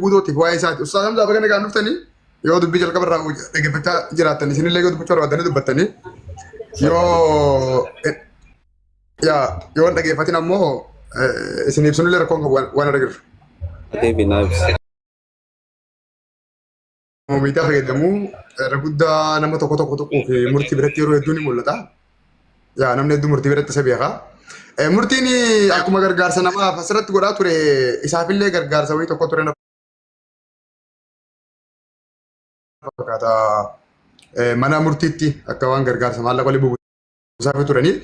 Guutootiif waa'ee isaati. Ustaaz Hamzaa, baga nagaan dhuftanii. Yoo dubbii jalqaba irraa dhaggeeffachaa jiraattan, isinillee yoo dubbachuu barbaadanii dubbattanii, yoo yaa yoo hin dhaggeeffatin ammoo isin ibsunillee rakkoon qabu waan irra jiru. Deebi naa ibsi. Miidiyaa fayyadamuu irra guddaa nama tokko tokko tuquu fi murtii biratti yeroo hedduu ni mul'ata. Yaa, namni hedduu murtii biratti isa beeka. Murtiin akkuma gargaarsa namaaf asirratti godhaa ture, isaafillee gargaarsa wayii tokko ture na fakkaata. Mana murtiitti akka waan gargaarsa maallaqa walii buusaafii turanii.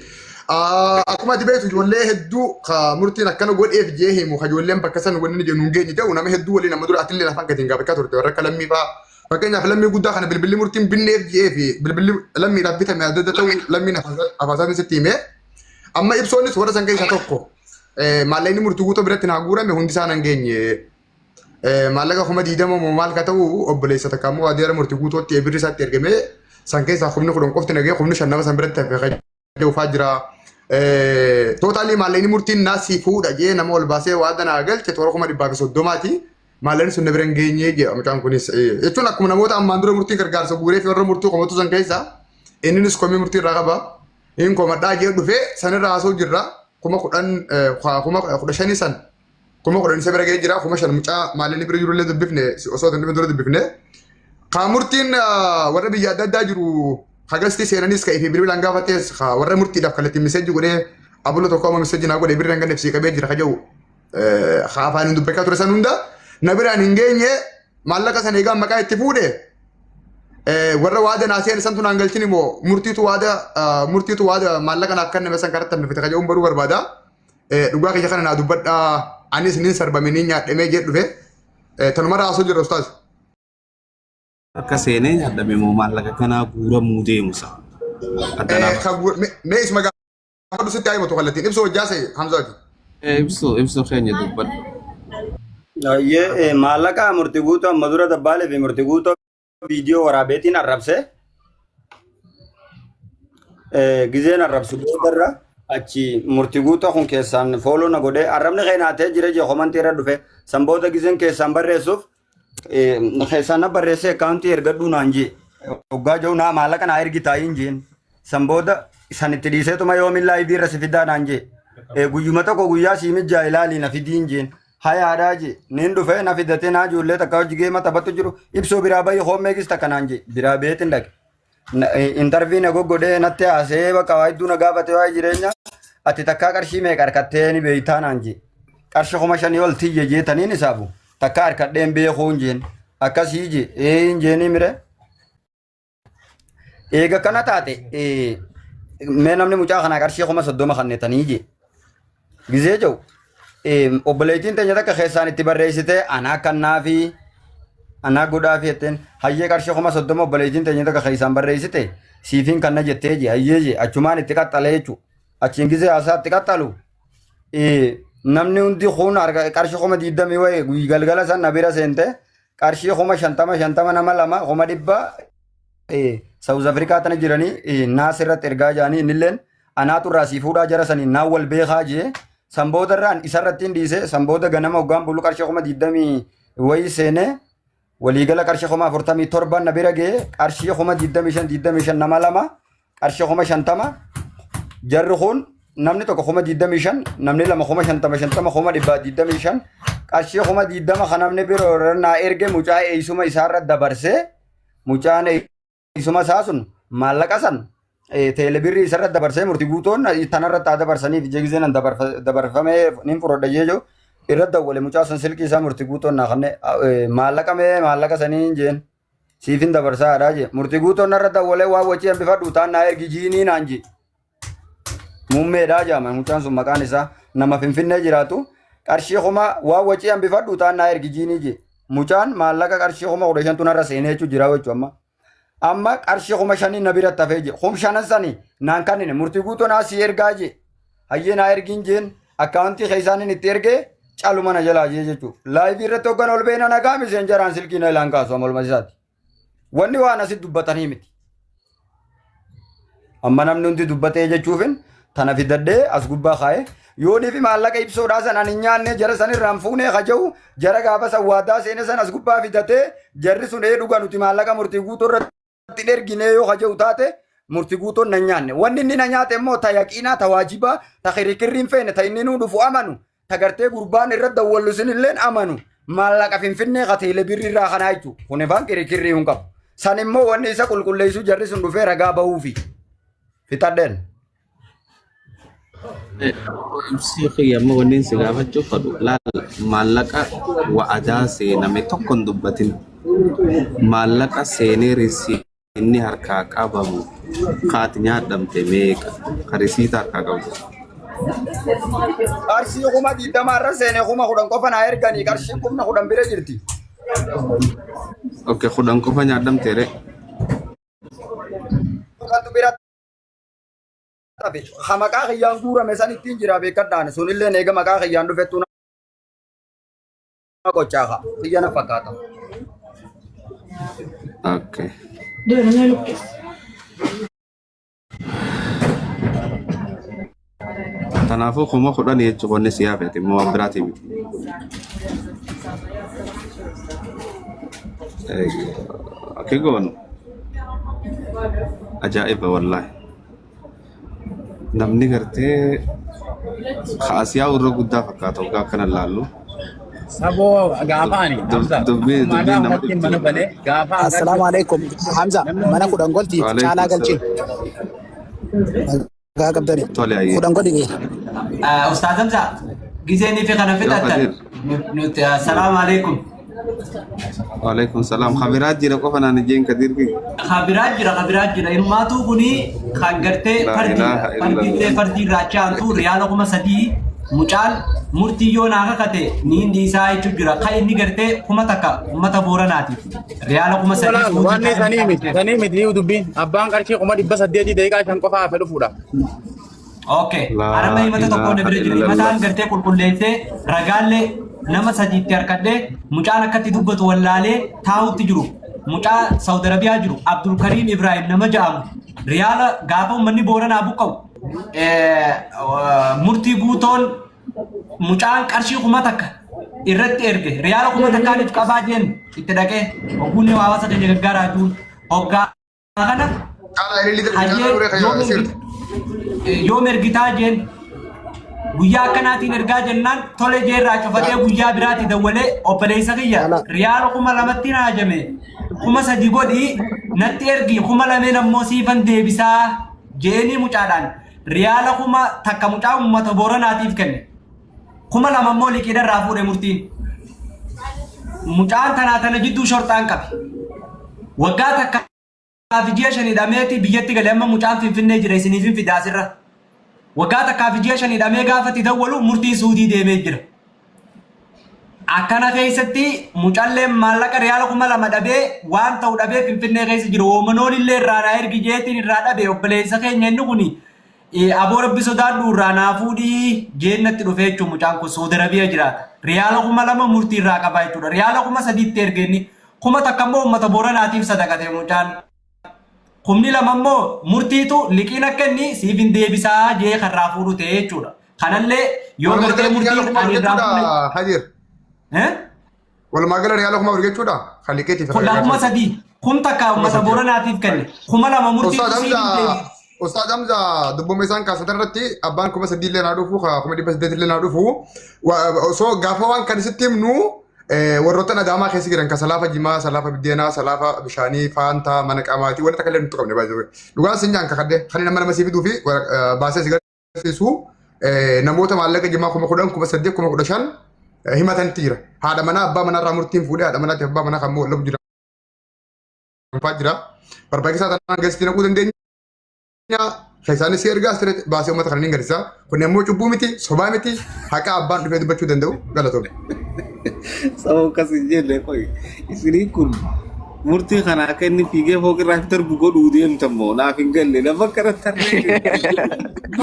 Akkuma ati beektu, ijoollee hedduu ka murtiin akkana godheef jee himu, ka ijoolleen bakka san wanni jennu hin geenye ta'u, nama hedduu waliin amma dura atillee afaan gatiin gaafachaa turte, warra akka Lammii fa'aa. Fakkeenyaaf, Lammii Guddaa kana bilbilli murtiin binneef jee fi bilbilli Lammiidhaaf bitame adda adda ta'u Lammiin afaan isaatiin sitti himee. Amma Ibsoonis warra san keessaa tokko. Maallaqni Murtii Guutuu biratti naa guurame hundi isaan hin geenye. Maallaqa 20,000 moo maal ka ta'u, obboleessa takka ammoo adeera Murtii Guutuutti birri isaatti ergame san keessaa 10,000 qofti nagee, 5,000 nama san biratti hafe kan jedhu jira. Totally maallaqni murtiin naa si fuudha jee nama ol baasee waada naa galche toora 130,000ti. Maallaqni sun na bira hin geenye jedha mucaan kunis. Jechuun akkuma namoota ammaan dura murtiin gargaarsa guuree fi warra murtii komatu san keessa inninis komii murtii irraa qaba. Inni komadhaa jee dhufee sanirra haasa'u jirra. 10,000, 15,000 san, 10,000 isa bira ga'ee jira. 5,000 mucaa maallaqni bira jirullee dubbifne, osoo hin dura dubbifne. Kaa murtiin warra biyya adda addaa jiru hagasti seenanis ka'ee fi bilbilaan gaafates, warra murtiidhaaf kallattiin message godhee, abula tokko amma message naa godhee birri hanga nafsii qabee jira ka jedhu, haa afaan hin dubbachaa ture san hunda na biraan hin geenye. Maallaqa sana egaa maqaa itti fuudhe warra waada naa seen santu naan galchin immoo murtiitu waada maallaqa naaf kenname san karatti hambifate ka jedhuun baruu barbaada. Dhugaa kiyya kana naa dubbadhaa, anis nin sarbame, nin nyaadhamee jedhu dhufe tanuma raasuu jira, ustaaz. Akka seenee nyaadhame moo maallaqa kanaa guuramuu deemu isa? Addanaaf. Mee isuma gaafadhu, sitti haa himatu kallattiin ibsu hojjaa se'e Hamza wajjin. Ibsu keenya dubbadhu. Ayyee, maallaqa Murtii Guutuu amma dura dabbaalee fi Murtii Guutuu viidiyoo waraabeetiin arrabse. Gizeen arrabsu boodarra achi Murtii Guutuu kun keessaan follow na godhee, arrabni keenyaatee jira jee comment irra dhufe. San booda gizeen keessaan barreessuuf keessaan na barreessee akkaawuntii ergadhuu naan jee. Hoggaa jiru naa maallaqa naa ergi taa'iin jeen. San booda san itti dhiiseetuma yoomin live irra si fidaa naan jee. Guyyuma tokko guyyaa sii mijjaa ilaalii na fidiin jeen. Hayaadhaa jee. Niin dhufee na fidatee naa ijoollee takka hojii geema taphattu jiru, Ibsoo biraa bahi hoommeegis takka naan jee. Biraa beetin dhaqe. Interview na goggodhee natti haasee, bakka waa hedduu na gaafate, waa'ee jireenya. Ati takkaa qarshii meeqa harkattee ni beeytaa naan jee. Qarshii 5,000 ol tiyye jeetaniin isaafu. Takkaa harkadheen beekuun jeen. Akkasii jee. Ee hin jeenii mire. Eega kana taate, mee namni mucaa kanaa qarshii 30,000 kannetanii jee. Gizee jiru obboleettiin teenya takka keessaan itti barreessitee anaa kannaafi anaa godhaafi jetteen, hayyee qarshii 30,000 obboleettiin teenya takka keessaan barreessite siifiin kanna jettee jee, hayyee jee, achumaan itti qaxxalee jechuudha. Achiin gizee haasaa itti qaxxalu namni hundi kun qarshii 20,000 wayi galgala san na bira seente, qarshii 50,000 50 nama lama 100,000 South Africa tana jiranii naas irratti ergaa jaanii, innilleen anaatu irraa sii fuudhaa, jara sanii naan wal beekaa jee. San booda irraan isarratti hin dhiise. San booda ganama hoggaan bulu qarshii 20,000 wayii seenee, waliigala qarshii 47,000 na bira ga'ee, qarshii 25,000 25 nama lama qarshii 50,000. Jarri kun namni tokko 25,000, namni lama 50,000 50, 125,000. Qarshii 20,000 kan namni biroo irra naa erge mucaa eeysuma isaarra dabarsee, mucaan eeysuma isaa sun maallaqa san teelebirrii isarra dabarsee, Murtii Guutoon tanarratti haa dabarsaniif ije gizeen dabarfamee nin fudhadha jee jiru irra dawwale. Mucaa san silkii isaa Murtii Guutoon naa kanne, maallaqa mee maallaqa sanii hin jeen, siifin dabarsaa haadhaa jee. Murtii Guutoon narra dawwalee, waan wacii hambifadhu taan naa ergi jiinii naan jee. Muummeedhaa jaama mucaan sun maqaan isaa, nama Finfinnee jiraatu. Qarshii kuma waan wacii hambifadhu taan naa ergi jiinii jee. Mucaan maallaqa qarshii 15,000tu narra seenee jechuu jira jechuu amma. Amma qarshii 5,000 na biratti hafee jee. 5,000 sani naan kannine, Murtii Guutuu naa sii ergaa jee. Hayyee naa ergiin jeen, akkaawuntii keessaan inni itti ergee caluma na jalaa jee jechuudha. Live irratti hoggan ol beena nagaa miseenjaraan silkii na ilaan kaasu amma olma isaati. Wanni waan asitti dubbatanii miti. Amma namni hundi dubbatee jechuufin tana fidadhee as gubbaa kaa'ee Yoonii fi maallaqa ibsoodhaa san ani hin nyaanne jara san irraa hin fuune kaja'u jara gaafa san waadaa seene san as gubbaa fidatee jarri sun ee dhuga nuti maallaqa murtii guutuu irratti hin erginee yoo kaja'u taate murtii guutuun na hin nyaanne. Wanni inni na nyaate immoo ta yaqiinaa ta waajibaa ta kirikirri hin feene ta inni nuu dhufu amanu ta gartee gurbaan irra dawwallu sinilleen amanu maallaqa finfinnee ka teele birri irraa kanaa jechuudha. Kun ifaan kirikirrii hin qabu. San immoo wanni isa qulqulleessu jarri sun dhufee ragaa bahuufi. Fixadheen. Ibsi kiyya amma wanni si gaafachuu fedhu laal maallaqa wa'adaa seename tokko hin dubbatin. Maallaqa seenee risiinni harkaa qabamu kaati nyaadhamte meeqa ka risiita harkaa qabdu. Qarshii 20,000 irra seenee 10,000 qofa naa erganii qarshiin 10,000 bira jirti. Okay, 10 qofa nyaadhamte ree. Kantu bira tafe. Ha maqaa kiyyaan guurame san ittiin jira beekadhaan sunillee eega maqaa kiyyaan dhufettu na qochaafa kiyya na fakkaata. Okay. Kanaafuu 10,000 jechuun wanni si hafe ati immoo waan biraatii miti. Akka goonu ajaa'iba wallaahi. Namni gartee kaasiyaa irra guddaa fakkaata waggaa akkana laallu. Saboo gaafa ani Hamza Dubbii akkuma dubbiin nama uummatni mana dhibdi. banee gaafa Assalaamu alaikum. Hamza, namni mana hundi 10 golti Waalaikum caalaa galchi. salaam. Nagaa qabdani. Tole ayyee. 10 godhi. Ustaaz Hamza, gizeenii fi kana Yoo fixattan Kadir. nuti assalaamu alaikum. Waalaikum salaam. Kabiraa jira qofa naan ijeen Kadir ki. Kabiraa jira, kabiraa jira. Ilmaatuu kuni kan gartee La fardiidha. ilaha Fardiillee illallah. fardii irraa achi aantu riyaala 3,000 mucaan murtii yoo naa kakate niin dhiisaa jechuu jira. Kan inni gartee 1,000 uummata Booranaatiif riyaala 3,000 Walaal suutii wanni taa'ee sanii mucaan miti sanii miti dubbiin abbaan qarshii 800,000 daqiiqaa 5 qofa hafe dhufuudha. Okay. La Arama himata tokko na ilaha bira jira. illallah. Himataan gartee qulqulleessee ragaallee nama sadiitti harkadhee mucaan akkatti dubbatu wallaalee taa'utti jiru. Mucaa Saudi Arabiyaa jiru Abdulkariim Ibrahim nama ja'amu riyaala gaafa uummanni Booranaa buqqa'u murtii guutoon mucaan qarshii 1,000 irratti erge riyaala 1,000niif qabaa jeen itti dhaqee ogguun hawaasa keenya gargaaraa jiruun hoggaa kana Caalaa ililli darbe caalaa hayyee duree yoom kan sirti. yoom ergitaa jeen guyyaa akkanaatiin ergaa jennaan tole jeerraa cufatee guyyaa biraatti dawwalee obboleessa kiyya Caalaa. riyaala 2,000tti na hajame 3,000 godhii natti ergi 2,000 ammoo siifan deebisaa jeenii mucaadhaan riyaala 1,000 mucaa uummata Booranaatiif kenne 2,000 ammoo liqiidharraa fuudhe murtiin mucaan tanaa tana jidduu shorxaan qabe waggaa takka fi ji'a 5 hidhameeti biyyatti gale amma mucaan Finfinnee jira isiniif hin fida asirra. Waggaa takkaa fi ji'a 5 hidhamee gaafa itti dawwalu murtiin Suudii deemee jira. Akkana keessatti mucalleen maallaqa riyaala 2,000 dhabee waan ta'u dhabee Finfinnee keessa jiru. Hoomanoon illee irraa naa ergi jeetiin irraa dhabe obboleessa keenya inni kuni aboo rabbi sodaadhu irraa naa fuudhii jeennatti dhufee jechuun mucaan kun Suudi Arabiyaa jiraata. Riyaala 2,000 murtii irraa qabaa jechuudha. Riyaala 3,000tti erge inni 1,000 immoo uummata Booranaatiif sadaqate mucaan. 2,000 immoo murtiitu liqiin akka inni siif hin deebisaa jee karraa fuudhu ta'e jechuudha. Kanallee yoo Walumaa gartee galatti riyaala murtiin 4,000 ani irraa fuudhe. jechuudha Hadir. Walumaa gala riyaala 4,000 jechuudha. Kan liqeetiif 3,000 1,000 kuma uummata sadii. Booranaatiif kenne 2,000 murtiitu Ustaaz siif hin Hamza deebisa. Ustaaz Hamza dubbuma isaan kaasan irratti abbaan 3,000 illee naa dhufu 800,000 illee naa dhufu osoo gaafa waan kan isitti himnu warroota Adaamaa keessa jiran kan salaafa jimaa, salaafa biddeenaa, salaafa bishaanii, faantaa, mana qamaatii wanta akka illee nutti qabne baay'ee. Dhugaan sin jaan kakadde kan nama nama sii fiduu fi baasee si agarsiisu namoota maallaqa jimaa 10,000, 8,000, 15,000 himatanti jira. Haadha manaa abbaa manaa irraa murtiin fuudhee haadha manaatiif abbaa manaa kan labu jira. Jira. Barbaachisaa taanaan geessitti naquu dandeenya. Keessaanis si ergaa asirratti baasee uummata kana ni garsiisa. Kun immoo cubbuu miti, sobaa miti, haqa abbaan dhufee dubbachuu danda'u galatoome. Sababa akkas hin jenne qoy. Isiniin kun murtii kana akka inni fiigee fooqirraa darbu godhuu deemtan moo naaf hin galle nama akkanatti harree.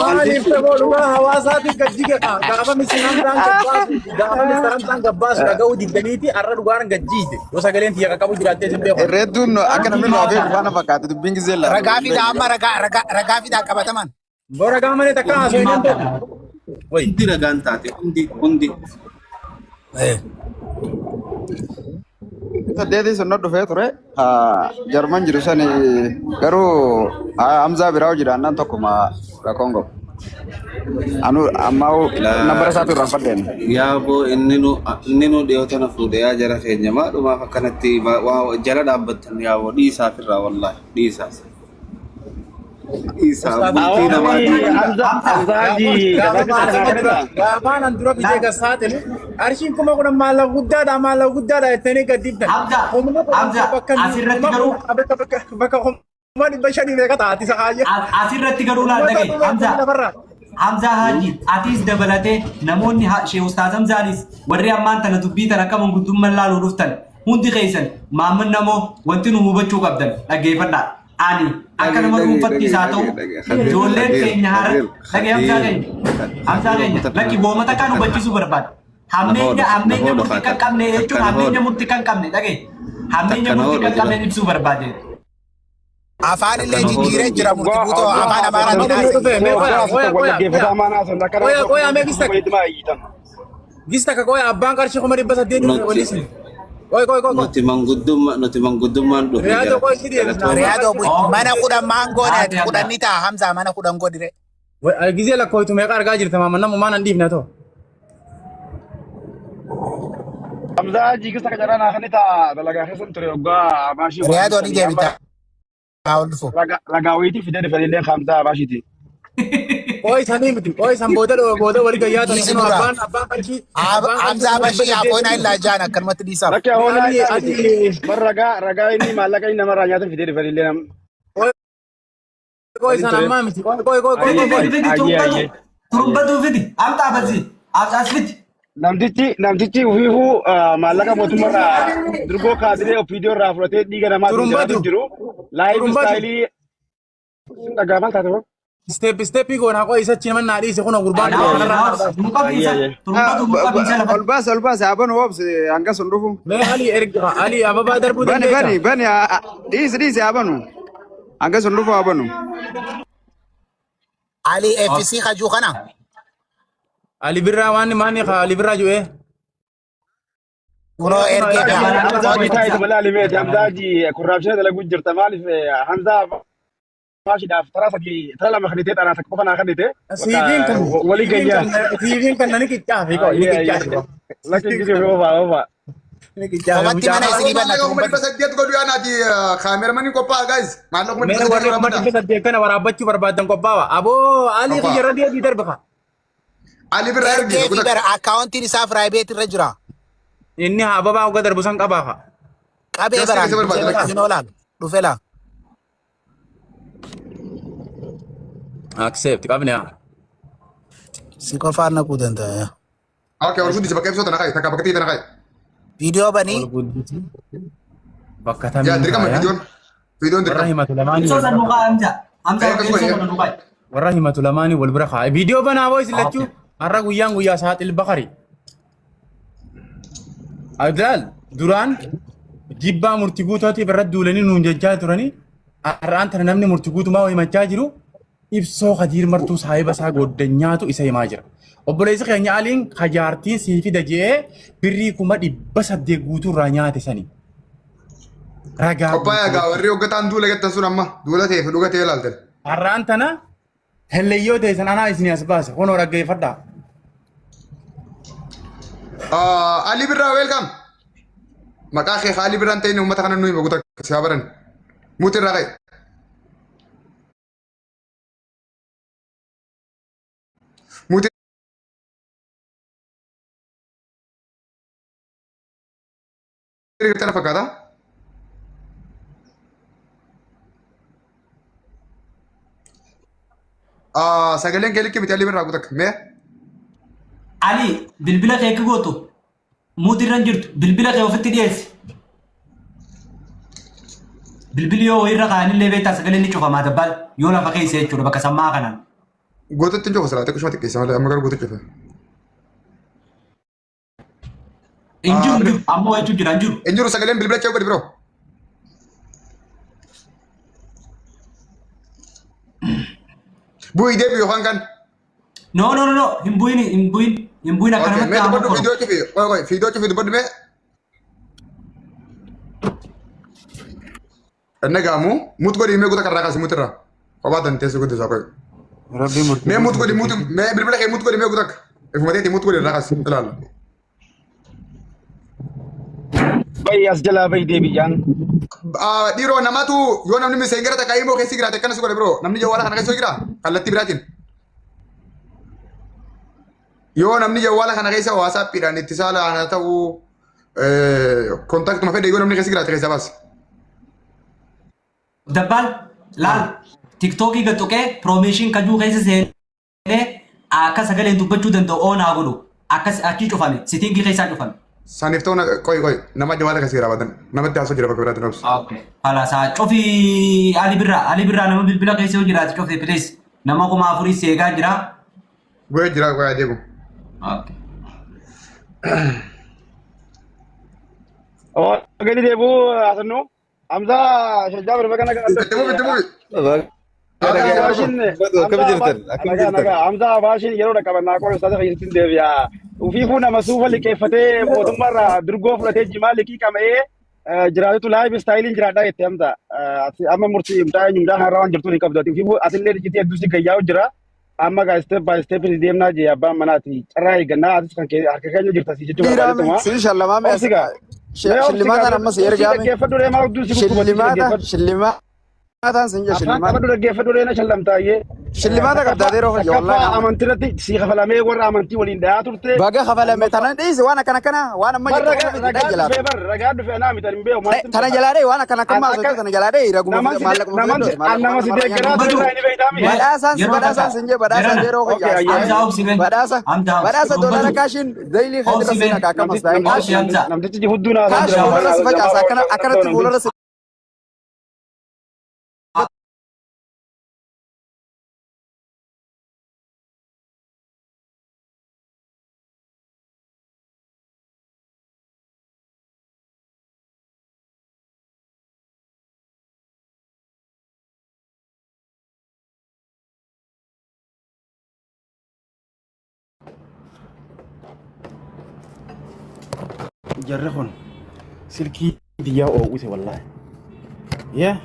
Maaliif saboo dhugaa hawaasaatiif gad jige kaa gaafa Mr. Hamzaan gabbaasu gaafa Mr. Hamzaan gabbaasu dhaga'uu diddaniiti har'a dhugaan gad jiite yoo sagaleen tiyya qaqqabu jiraattee sin beeku. Irreedduun akka namni nu hafee faana fakkaate dubbiin gisee laalu. Ragaa fidaa amma ragaa ragaa ragaa fidaa qabataman. Bora gaafa malee takka haasoo hin danda'u. Wayi. Hundi ragaan taate hundi hundi. Saddeetii sun na dhufee ture. Jarman jiru sani garuu Hamzaa biraa hojii tokkuma rakkoon qabu. Anu ammaa nambara isaatu irraanfadheen. Yaaboo inni nu inni nu dhiyoo tana fuudhe yaa jara keenya maa dhumaaf akkanatti waa jala dhaabbattan yaaboo dhiisaaf irraa wallaahi dhiisaaf. Dhiisaa bultii namaatii. Hamza Hamza. Haji gaafaan an dura fidee gassaaxilu qarshiin 10,000 maallaqa guddaadha jettanii gad dibdan. Hamza, Humna kudhan Hamza, bakka asirratti garuu bakka 500,000 meeqa taati isa kaayya. Asirratti garuu laal dhagaye Hamza. Lafarraa. Hamzaa Haji atiis dabalatee namoonni Shee Ustaaz Hamzaanis warri ammaan tana dubbii tana akka manguddummaan laaluu dhuftan hundi keessan maamman namoo wanti nu hubachuu qabdan dhaggeeffadhaa. Ani akka nama dhuunfatti isaa ta'u ijoolleen keenya hara dhagee Hamzaa keenya Hamzaa keenya lakki boomata kan hubachiisuu barbaada. Hammeenya hammeenya murtii kan qabne jechuun hammeenya murtii kan qabne dhagee hammeenya murtii kan qabne ibsuu barbaade. Afaan illee jijjiiree jira murti guutoo afaan Amaaraatiin haasa'e. Qoya qoya mee gista gista ka qoya abbaan qarshii 800,000 dhufe waliis. Qoy qoy qoy qoy. Nuti manguddummaa nuti manguddummaan dhufne Riyaadoo jara. qoy si deebisna. Riyaadoo mana 10 maangoon Haati 10 ni ta'a Hamzaa mana 10 godhire. Gizee lakkooytu meeqa argaa jirta maama namu maan an dhiifne ta'u. Hamzaa jiigisa ka jaraa naa kan ta'a dalagaa keessan ture waggaa maashii Riyaadoo ni deebita. Haa ol dhufu. Ragaa wayiitii fidee dhufanillee Hamzaa maashiiti. Qoy sanii miti qoy san booda booda wali gayyaa ta'e Dhiisi kun nurraa. abbaan abbaan qarshii abbaan qarshii Hamzaa kuma dhibba Bashii saddeet afoon illaa jaan akkanumatti dhiisaaf. Rakkee hoolaa Ali isaa miti. Ali Bar ragaa ragaa inni maallaqa inni namarraa nyaatan fidee dhufanillee nam. qoy qoy Waliin san ture. ammaa miti qoy qoy qoy qoy Ayyee qoy. Fidi fidi ayyee turumbatu ayyee. turumbatu fidi amta abasi as fidi. Namtichi ufiifuu maallaqa mootummaarraa durgoo kaadiree ofiidiyoo irraa fudhatee dhiiga namaatiin Turumbatu jiraatu jiru. Laayif turumbatu. istaayilii dhagaa maal taate hoo? Step step goona qoy isa achi nama naa dhiise kun gurbaan Naawus kanarraa naa naawus baase. nu qabiisa Ayyee ayyee. turumbatu nu qabiisa lafa. Ol baase ol baase abanu obse hanga sun dhufu. Mee Ali erga Ali ababaa darbuu Bani dandeessa. bani bani dhiisi dhiisi abanu hanga sun dhufu abanu. Ali FC hajuu kana. Ali birraa waan maani Ali birraa ju'ee. Kunoo ergee Hamzaa gaa. Hamzaa bitaa itti balaa limeeti. Hamzaa ji korraapshina dalaguu jirta maaliif Hamzaa maashiidhaaf taraa sadii taraa lama kan itee xanaa takka qofa naa kan itee Siifiin kan walii siifiin gayyaa. kan siifiin kan nani qiccaafi qoy ni Ayyee ayyee. qiccaafi. Lakki gisee ofa ofa. Ni qiccaafi Kophaatti mucaa. mana isinii banna Maallaqa kuma turumbatu. 800 godhu yaa naati kaameramaniin qophaa'a guys. Maallaqa kuma Mee dhibba warri saddeet kuma waraabadha. 800 kana waraabbachuu barbaadan qophaawa. Aboo Ali Qophaa'a. kiyyarra deebii darbe ka. Ali birraa ergi Ergee fi tokko takka. bara akkaawuntiin isaa firaayibeet irra jira. Inni haa ababaa uga darbu san qabaa ka. Qabee Just baraan isa barbaade lakki. hin oolaan dhufe laa. Accept qabne haa. Si qofaan naquu danda'a. Okay, ol guddisi bakka ibsoo tana kaa'i takka bakka ta'e tana kaa'i. Viidiyoo banii Ol guddisi. Bakka Yaa tamiin dirqama kaaya. viidiyoon viidiyoon Warra dirqama. himatu lamaanii Ibsoo wal san bira nu kaaya. kaa Hamza. Hamza Ee akkasuma ibsoo ee. sana nu kaa. Warra himatu lamaanii wal bira kaaya. Viidiyoo banaa boo isin lachuu. Okay. Har'a guyyaan guyyaa saaxil bakari. Abdaal duraan jibbaa murtii guutuutiif irratti duulanii nuun jechaa turanii har'aan tana namni murtii guutumaa himachaa jiru ibsoo Kadiir Martuu saahiba isaa goddanyaatu isa himaa jira. Obboleessi keenya Aliin kajaartiin sii fida je'ee birrii 800,000 guutuu irraa nyaate sani. Ragaa Qophaa'a guutuu. gaa warri hoggataan duula jettan sun amma duula ta'ee fi dhuga ta'ee ilaaltan. Har'aan tana helleyyoo ta'e san anaa isinii as baase kunoo dhaggeeffadhaa. Ali Birraa welcome. Maqaa kee Ali Birraan ta'in uummata kana nuyi maguuta si haa baran. Muutii irraa ka'e. Muutii tana fakkaata. Sagaleen kee likkii miti Ali Birraa guutakka. Mee? Ali bilbila kee akka gootu muutii irra hin jirtu bilbila kee ofitti dhiyeessi. Bilbilli yoo wayirra kaa'anillee beektaa sagaleen ni cufamaa dabbal yoo lafa keessa jechuudha bakka sammaa kanaan. Guututti hin cufu silaa xiqqoo xiqqeessa malee amma garuu guututti cufe. Hin jiru hin jiru ammoo jechuun jira hin jiru. Hin jiru sagaleen bilbila kee godhi biroo. Bu'ii deebi'u yookaan kan. No, no, no, no, hin bu'in, hin bu'in, hin bu'in. Okay, Akkanumatti mee haa dubbadhu mokkoru. viidiyoo cufi. Qoy qoy, viidiyoo cufi dubbadhu mee. Inni gaamu mut godhi mee guuta karraa kaasi mut irraa. Kophaa tan teessoo guddisaa qoy. Rabbi murtii Mee mut godhi mut mee bilbila kee mut godhi mee guuta akka. Ifuma teeti mut godhi irraa kaasi ilaalla. Bayi as jalaa bayi deebiyyaan. Dhiiroo namatu yoo namni miseengara takka immoo keessi jiraate akkanas godhe biroo namni jawwaala kana keessa jira kallattii biraatiin. Yoo namni jawwaala kana keessa waasaappiidhaan itti saala haa ta'u kontaktuma fedhe yoo namni keessa jiraate keessa baasa. Dabbaal laal tiktookii gad tuqee piroomeeshin kajuu keessa seenee akka sagaleen dubbachuu danda'u oonaa godhu akkas achii cufame sitiingii keessaa cufame. Saniif ta'u qoy qoy nama jawwaala keessa jira baatan namatti haasoo jira bakka biraatiin obsi. Okay. Haala saa cufi Ali Birraa, Ali Birraa, nama bilbila keessa yoo jiraate cufi please, nama 4000 seegaa jira. Go'ee jira qoy adeemu. Okay. Oo gadi deebi'uu haasannoo. Hamzaa Shajjaa birba kana Itti mufi, itti mufi. Hamzaa Abaashin Akkam jirtan? Akkam nagaa jirtan? Nagaa Hamzaa Abaashin yeroo dhaqqabannaa qola ustaata fayyisuutti deebi'a. Ufiifuu nama suufa liqeeffatee mootummaarraa durgoo fudhatee jimaa liqii qama'ee jiraatutu laayif istaayiliin jiraadhaa jette Hamzaa. Amma murtii mucaa eenyumdaa kanarraa waan jirtuun hin qabdu. Ati ufiifuu atillee dijitii hedduu si gayyaa'u jira. Amma gaa step by step deemnaa jee abbaan manaati. Carraa eeggannaa atis kan kee harka keenya jirta si jechuu Dhiiraame barbaadetuma. si shallamaame Obsi gaa. Mee obsi shillimaataan gaa amma si obsi ergaame dhaggeeffadhu deemaa hudduu si guggubatti si shillimaata dhaggeeffadhu. shillimaataan sin jee Afaan shillimaata qabadhu dhaggeeffadhu reena shallamtaayyee. shillimaata qabdaa yeroo fayya Takkaffaa wallaahi nama amantii irratti si kafalamee warra amantii waliin dhayaa turte. Baga kafalame tanan dhiisi waan akkana akkana waan amma Bar jettu kana miti ragaa dha jalaa dhufee bar ragaa dhufee anaa miti ani hin beeku maaltu tana beeka. jalaa dhee waan akkana An akkammaa akka sochii tana jalaa dhee raguma naman si maallaquma naman si fudhadhu an nama si deeggaraa ture Dubbatu irraa inni beektaami. Badhaasaan si yeroo badhaasaan takka sin jee badhaasaan jarana yeroo Okay kiyya ayyee. Hamzaa obsi mee badhaasa Hamzaa obsi badhaasa doolaara dubbatu kaashiin zaylii obsi keetirra mee seenaa kaakkamas Namtichi taa'e obsi kaashii Hamzaa namtichi hudduu naasaa kaash jira Hamzaa fuularra obsi si facaasa akkana akkanatti fuularra si Jarri kun silkii biyyaa oowwise wallaahi. Yaa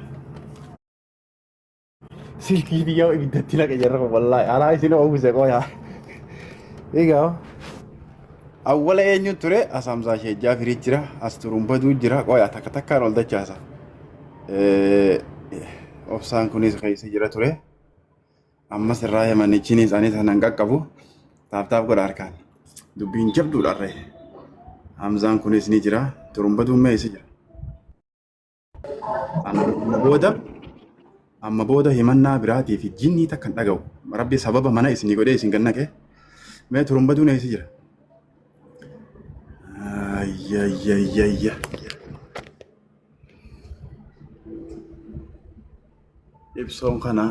silkii biyyaa ibiddatti naqe jarri kun wallaahi alaa isin oowwise qoyaa. Egaa awwala eenyu ture as Hamzaa Sheejjaa firii jira as turumbaduu jira qoyaa takka takkaan ol dachaasa. Obsaan kunis keessa jira ture. Ammas irraa himanichinis anis anan qaqqabu taaf taaf godha harkaan. Dubbiin jabduudha arree. Hamzaan kunis ni jira. Turumbaduun mee isa jira. Amma booda amma booda himannaa biraatii fi jinnii takka hin dhaga'u. Rabbi sababa mana isinii godhee isin gannaqe. Mee turumbaduun eessa jira? Ayyayyayya. Ibsoon kana.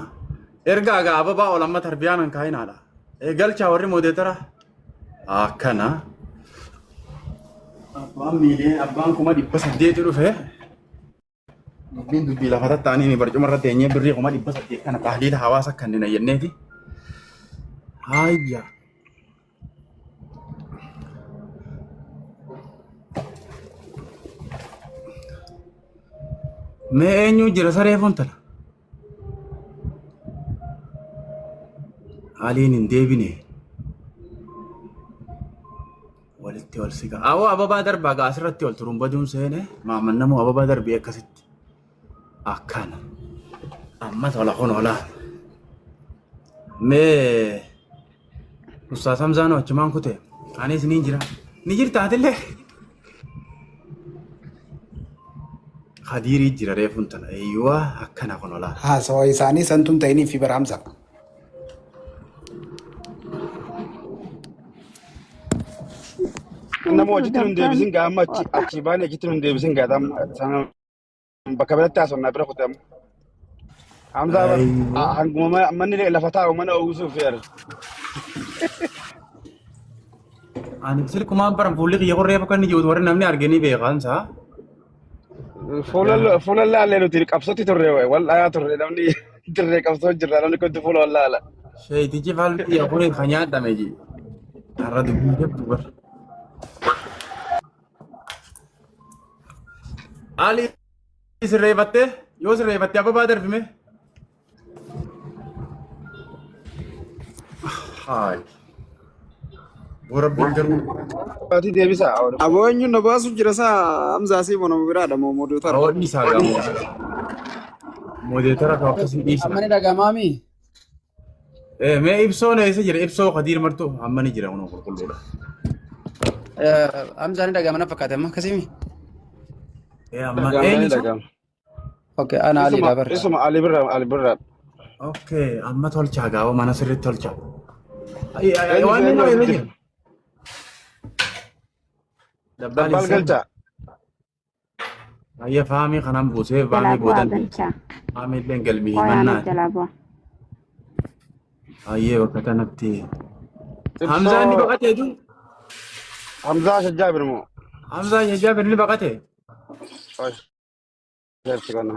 Ergaa gaa ababaa ol amma tarbiyaan hin kaa'inaadha. Galchaa warri moodeetara. Akkana. Abbaan miilee abbaan 800,000 dhufe. Dubbiin dubbii lafa tattaanii barcuma irra teenyee birrii 800,000 kana tahliila hawaasa kanneen jenneeti. Hayya. Mee eenyu jira saree fontana? Aliin hin deebine. Walitti ol siqa. Awoo ababaa darbaa gaa asirratti ol turumbaduun seene maamannamoo ababaa darbee akkasitti. Akkana. Amma tola kun oolaa. Mee Ustaas Hamzaan achumaan kute. Anis ni jira. Ni jirta atillee. Kadiirii jira reefuun tana. Eeyyuwa akkana kun olaa. Haasawa isaanii santuun ta'inii fi bara Hamza. Nama achitti nun deebisin gaa amma achi achi baane achitti nun deebisin gaa amma bakka biratti haasofnaa bira kute amma. Hamzaa bar hanguma manni lafa taa'u mana uwwisuuf yaada. Ani silkumaan baran fuulli kiyya kun reefu kan inni jiru warri namni arge ni beekan isaa. Fuula laallee nuti qabsootti turre wal dhayaa turre namni dirree qabsoo jirra namni kunti fuula wal laala. Sheeytichi faltii afurii kan nyaadhame ji. Har'a dubbii jabdu bar. Ali sirreeffattee yoo sirreeffatte ababaa darbime. Haay. Rabbiin garuu Ati deebisa. Aboo eenyuun na baasu jira saa Hamzaa si bonamu biraadha moo moodootara. Roodni isaa gamoo. Moodeetara kan akkasii dhiisna. Amma ni dhagamaami. Mee ibsoon eessa jira? Ibsoo Kadiir Martuu amma ni jira kunoo qulqulluudha. Hamzaa ni dhagama na fakkaate amma akkasimi. Amma Dhagama ni eenyu? dhagama. Okay, ana Aliidha bara. Isuma Ali Birraa Ali Birraa. Okay, amma tolchaa gaafa mana sirriitti tolchaa. Eenyu Waan eenyu inni asitti jira. Dabbaal Dabbaal galchaa. Ayya faamii kanaan buusee Jalaa faamii bu'aa boodan galchaa. faamii illee galmii Qoyaana himannaa. jalaa bu'aa. Ayyee bakka kanatti. Hamzaan ni Ibsoo baqatee jiru. Hamzaa Shajjaabir moo? Hamzaan Jajaabir ni baqate. Ajaa'ibsi kana.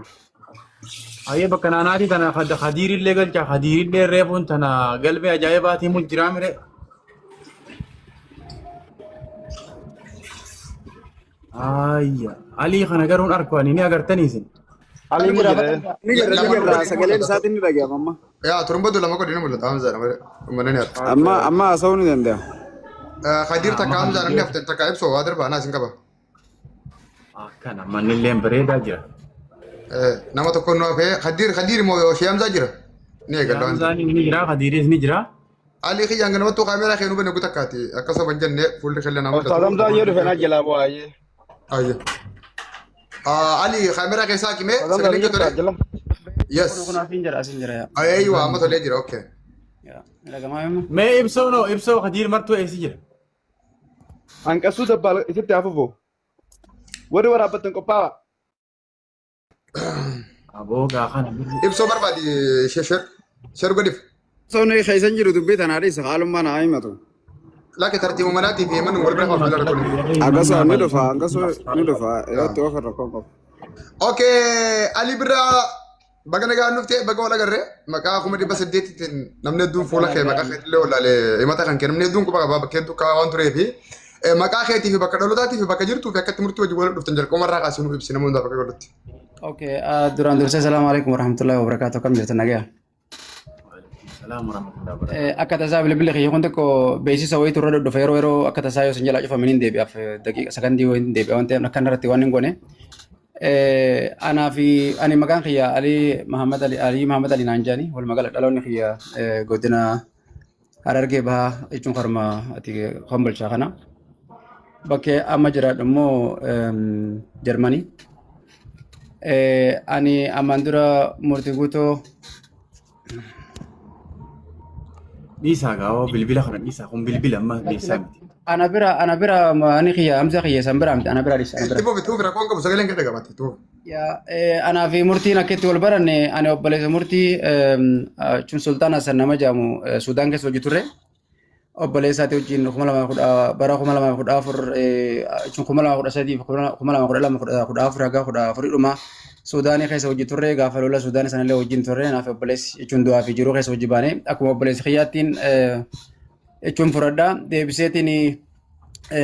Ayyee bakka naanaatii tana Khadiirillee galchaa Khadiirillee reefuun tana galmee ajaa'ibaatii mu jiraa mire. Ayya Alii kana garuun arku ani ni agartanii isin. Ali Ni mu jira. jedhee. Ni jirra ni Lama jirra godhi ni sagaleen mul'ata. isaatiin ni dhagahama amma. Yaa turumbatu lama godhi ni mul'ata Hamzaa nama ni arga. Amma amma haasa'uu ni danda'a. Khadiir takka Amma Hamzaa namni Khadiir haftan takka ibsoo waa darbaa naa isin qaba. akkana mannillee bareedaa jira. Nama tokko nu hafee Khadiir Khadiir immoo shee Hamzaa jira. Ni eegalla waan ta'eef. Hamzaan ni jira Khadiiris ni jira. Ali kiyyaan ganamattuu kaameeraa kee nu bane gutakkaati akkasuma hin jenne fuulli keenya naa Ustaaz mul'atu. Hamzaa yoo dhufe na jalaa bu'aa. Ayyo. Ali kaameeraa keessaa qimee Ustaaz Hamzaa sagalee ni kee jirta tole? jala. Yes. Kun asiin jira asiin jira yaa. Aywa amma tolee jira okay. Yaa, ni dhagamaami amma. Mee ibsoo noo ibsoo Khadiir Martuu eessa jira? Hanqasuu dabbaal isitti hafuufoo. Warri waraabbattan qophaa'aa. Aboo gaa kana. Ibsoo barbaadi share share godhif. Osoo inni keessan jiru dubbii tanaa dhiisa haalummaa naa himatu. Lakke tartiiba manaatii fi manni wal bira qabu fuula rakkoon. Akkasuma ni dhufa akkasuma ni dhufa irratti of irra qofa. Okay, Ali Birraa baga nagaan dhuftee baga wal agarree maqaa 800,000tiin namni hedduun fuula kee maqaa keetillee wallaalee himata kan kee namni hedduun quba qabaa bakka hedduu qabaa waan tureefi maqaa keetii fi bakka dhalootaatii fi bakka jirtuu fi akkatti murtii hojii wal dhuftan jalqabuma irraa kaasee nuuf ibsi nama hundaa bakka godhutti. Okay, duraan dursee salaamu alaikum warahmatullahi wabarakatuh. Akkam jirtan nagaya? Salaam warahmatullahi wabarakatuh. Akka tasaa bilbilli kiyya kun tokko beeksisa wayiitu irra dhudhufa yeroo yeroo akka tasaa yoo isin jalaa cufame niin deebi'aaf daqiiqa sakandii wayiin deebi'a waan ta'eef akkan irratti waan hin goone. Anaa fi ani maqaan kiyya Alii Mahammad Ali Alii Mahammad Ali naan jedhani walumaa gala dhaloonni kiyya godina Harargee Bahaa jechuun karma ati kombolchaa kana. Bakkee amma jiraadhu immoo Jarmanii. Ani ammaan dura murtii guutuu Dhiisaa gaawoo bilbila kana dhiisaa kun bilbila amma dhiisaa miti. Ana bira ana bira ani kiyya Hamza kiyya san bira miti ana bira dhiisa ana bira. Itti fufi itti fufi rakkoon qabu sagaleen kee dhaga'amatti itti fufi. Yaa anaa fi murtiin akka itti wal baranne ani obboleessa murtii jechuun Sultaan Hassan nama jedhamu Suudaan keessa hojii turre. Obboleessaati wajjin 2010 bara 2014 jechuun 2013 fi 2012 14 haga 14 dhuma Suudaanii keessa hojii turre gaafa lola Suudaanii sanallee wajjin turre naaf obboleessi jechuun du'aa fi jiruu keessa hojii baane akkuma obboleessi kiyyaattiin jechuun fudhadha deebiseetiin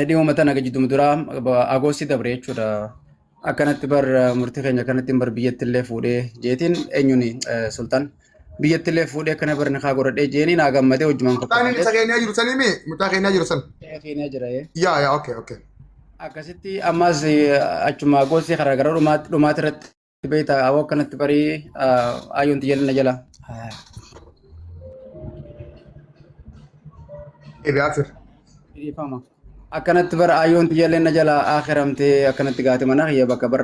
dhihuma tana jidduma duraa agoosti dabre jechuudha. Akkanatti bar murtii keenya akkanatti bar biyyatti illee fuudhee jeetiin eenyuun sultaan biyyatti illee fuudhee akkana bar nikaa godhadhee jeeni naa gammadee hojjumaan Sultaaniin isa keenyaa jiru sanii mi mucaa keenyaa jiru san. Keenyaa jira. Yaa yaa okay okay. Akkasitti ammas achuma gosi karaa gara dhumaati irratti beektaa awwa akkanatti barii ayyoon xiyyeelli na jala. Ebi afir. Dhiifama. Akkanatti bara ayyoon xiyyeelli na jala akhiramtee akkanatti gaate mana kiyya bakka bar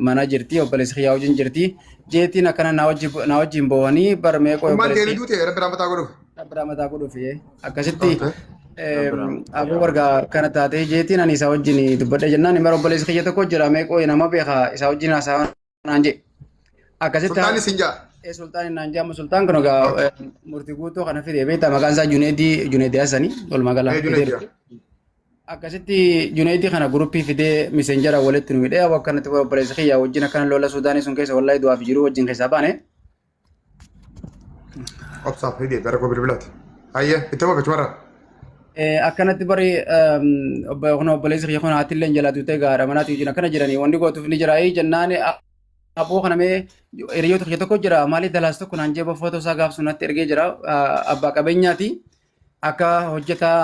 mana jirti obboleessi kiyyaa wajjin jirti. Jeetiin akkana na wajjin boohanii bar meeqoo Ummaan obboleessi. teeni duute rabbi rahmataa godhuuf. Rabbi rahmataa godhuuf akkasitti aboo bargaa kana taatee jeetiin ani isaa wajjin dubbadhe jennaan bara obboleessi kiyya tokko jira meeqoo nama beeka isaa wajjin haasaa naan jedhe. Akkasitti Sultaanni sin jaa. Sultaan naan jedhamu sultaan kun egaa murtii guutuu kana fide beektaa maqaan isaa Juneedii Juneedii Hassanii walumaa gala. Juneedii. Akkasitti Juneedii kana guruppii fidee miseenjara walitti nu hidhee akkanatti obboleessi kiyya wajjin akkana lola Suudaanii sun keessa wallahi du'aaf jiru wajjin keessaa baane. Obsaaf ni deebi'a rakkoo bilbilaati. Hayyee itti fufi chumarraa. Akkanatti bari kun obboleessi kiyya kun haati illee jalaa duutee gaadha manaati wajjin akkana jiranii wanni gootuuf ni jira jennaan aboo kana mee hiriyoota kiyya tokko jira maali dalaas tokko naan jeeba footoo isaa gaaf sun natti ergee jira abbaa qabeenyaati akka hojjetaa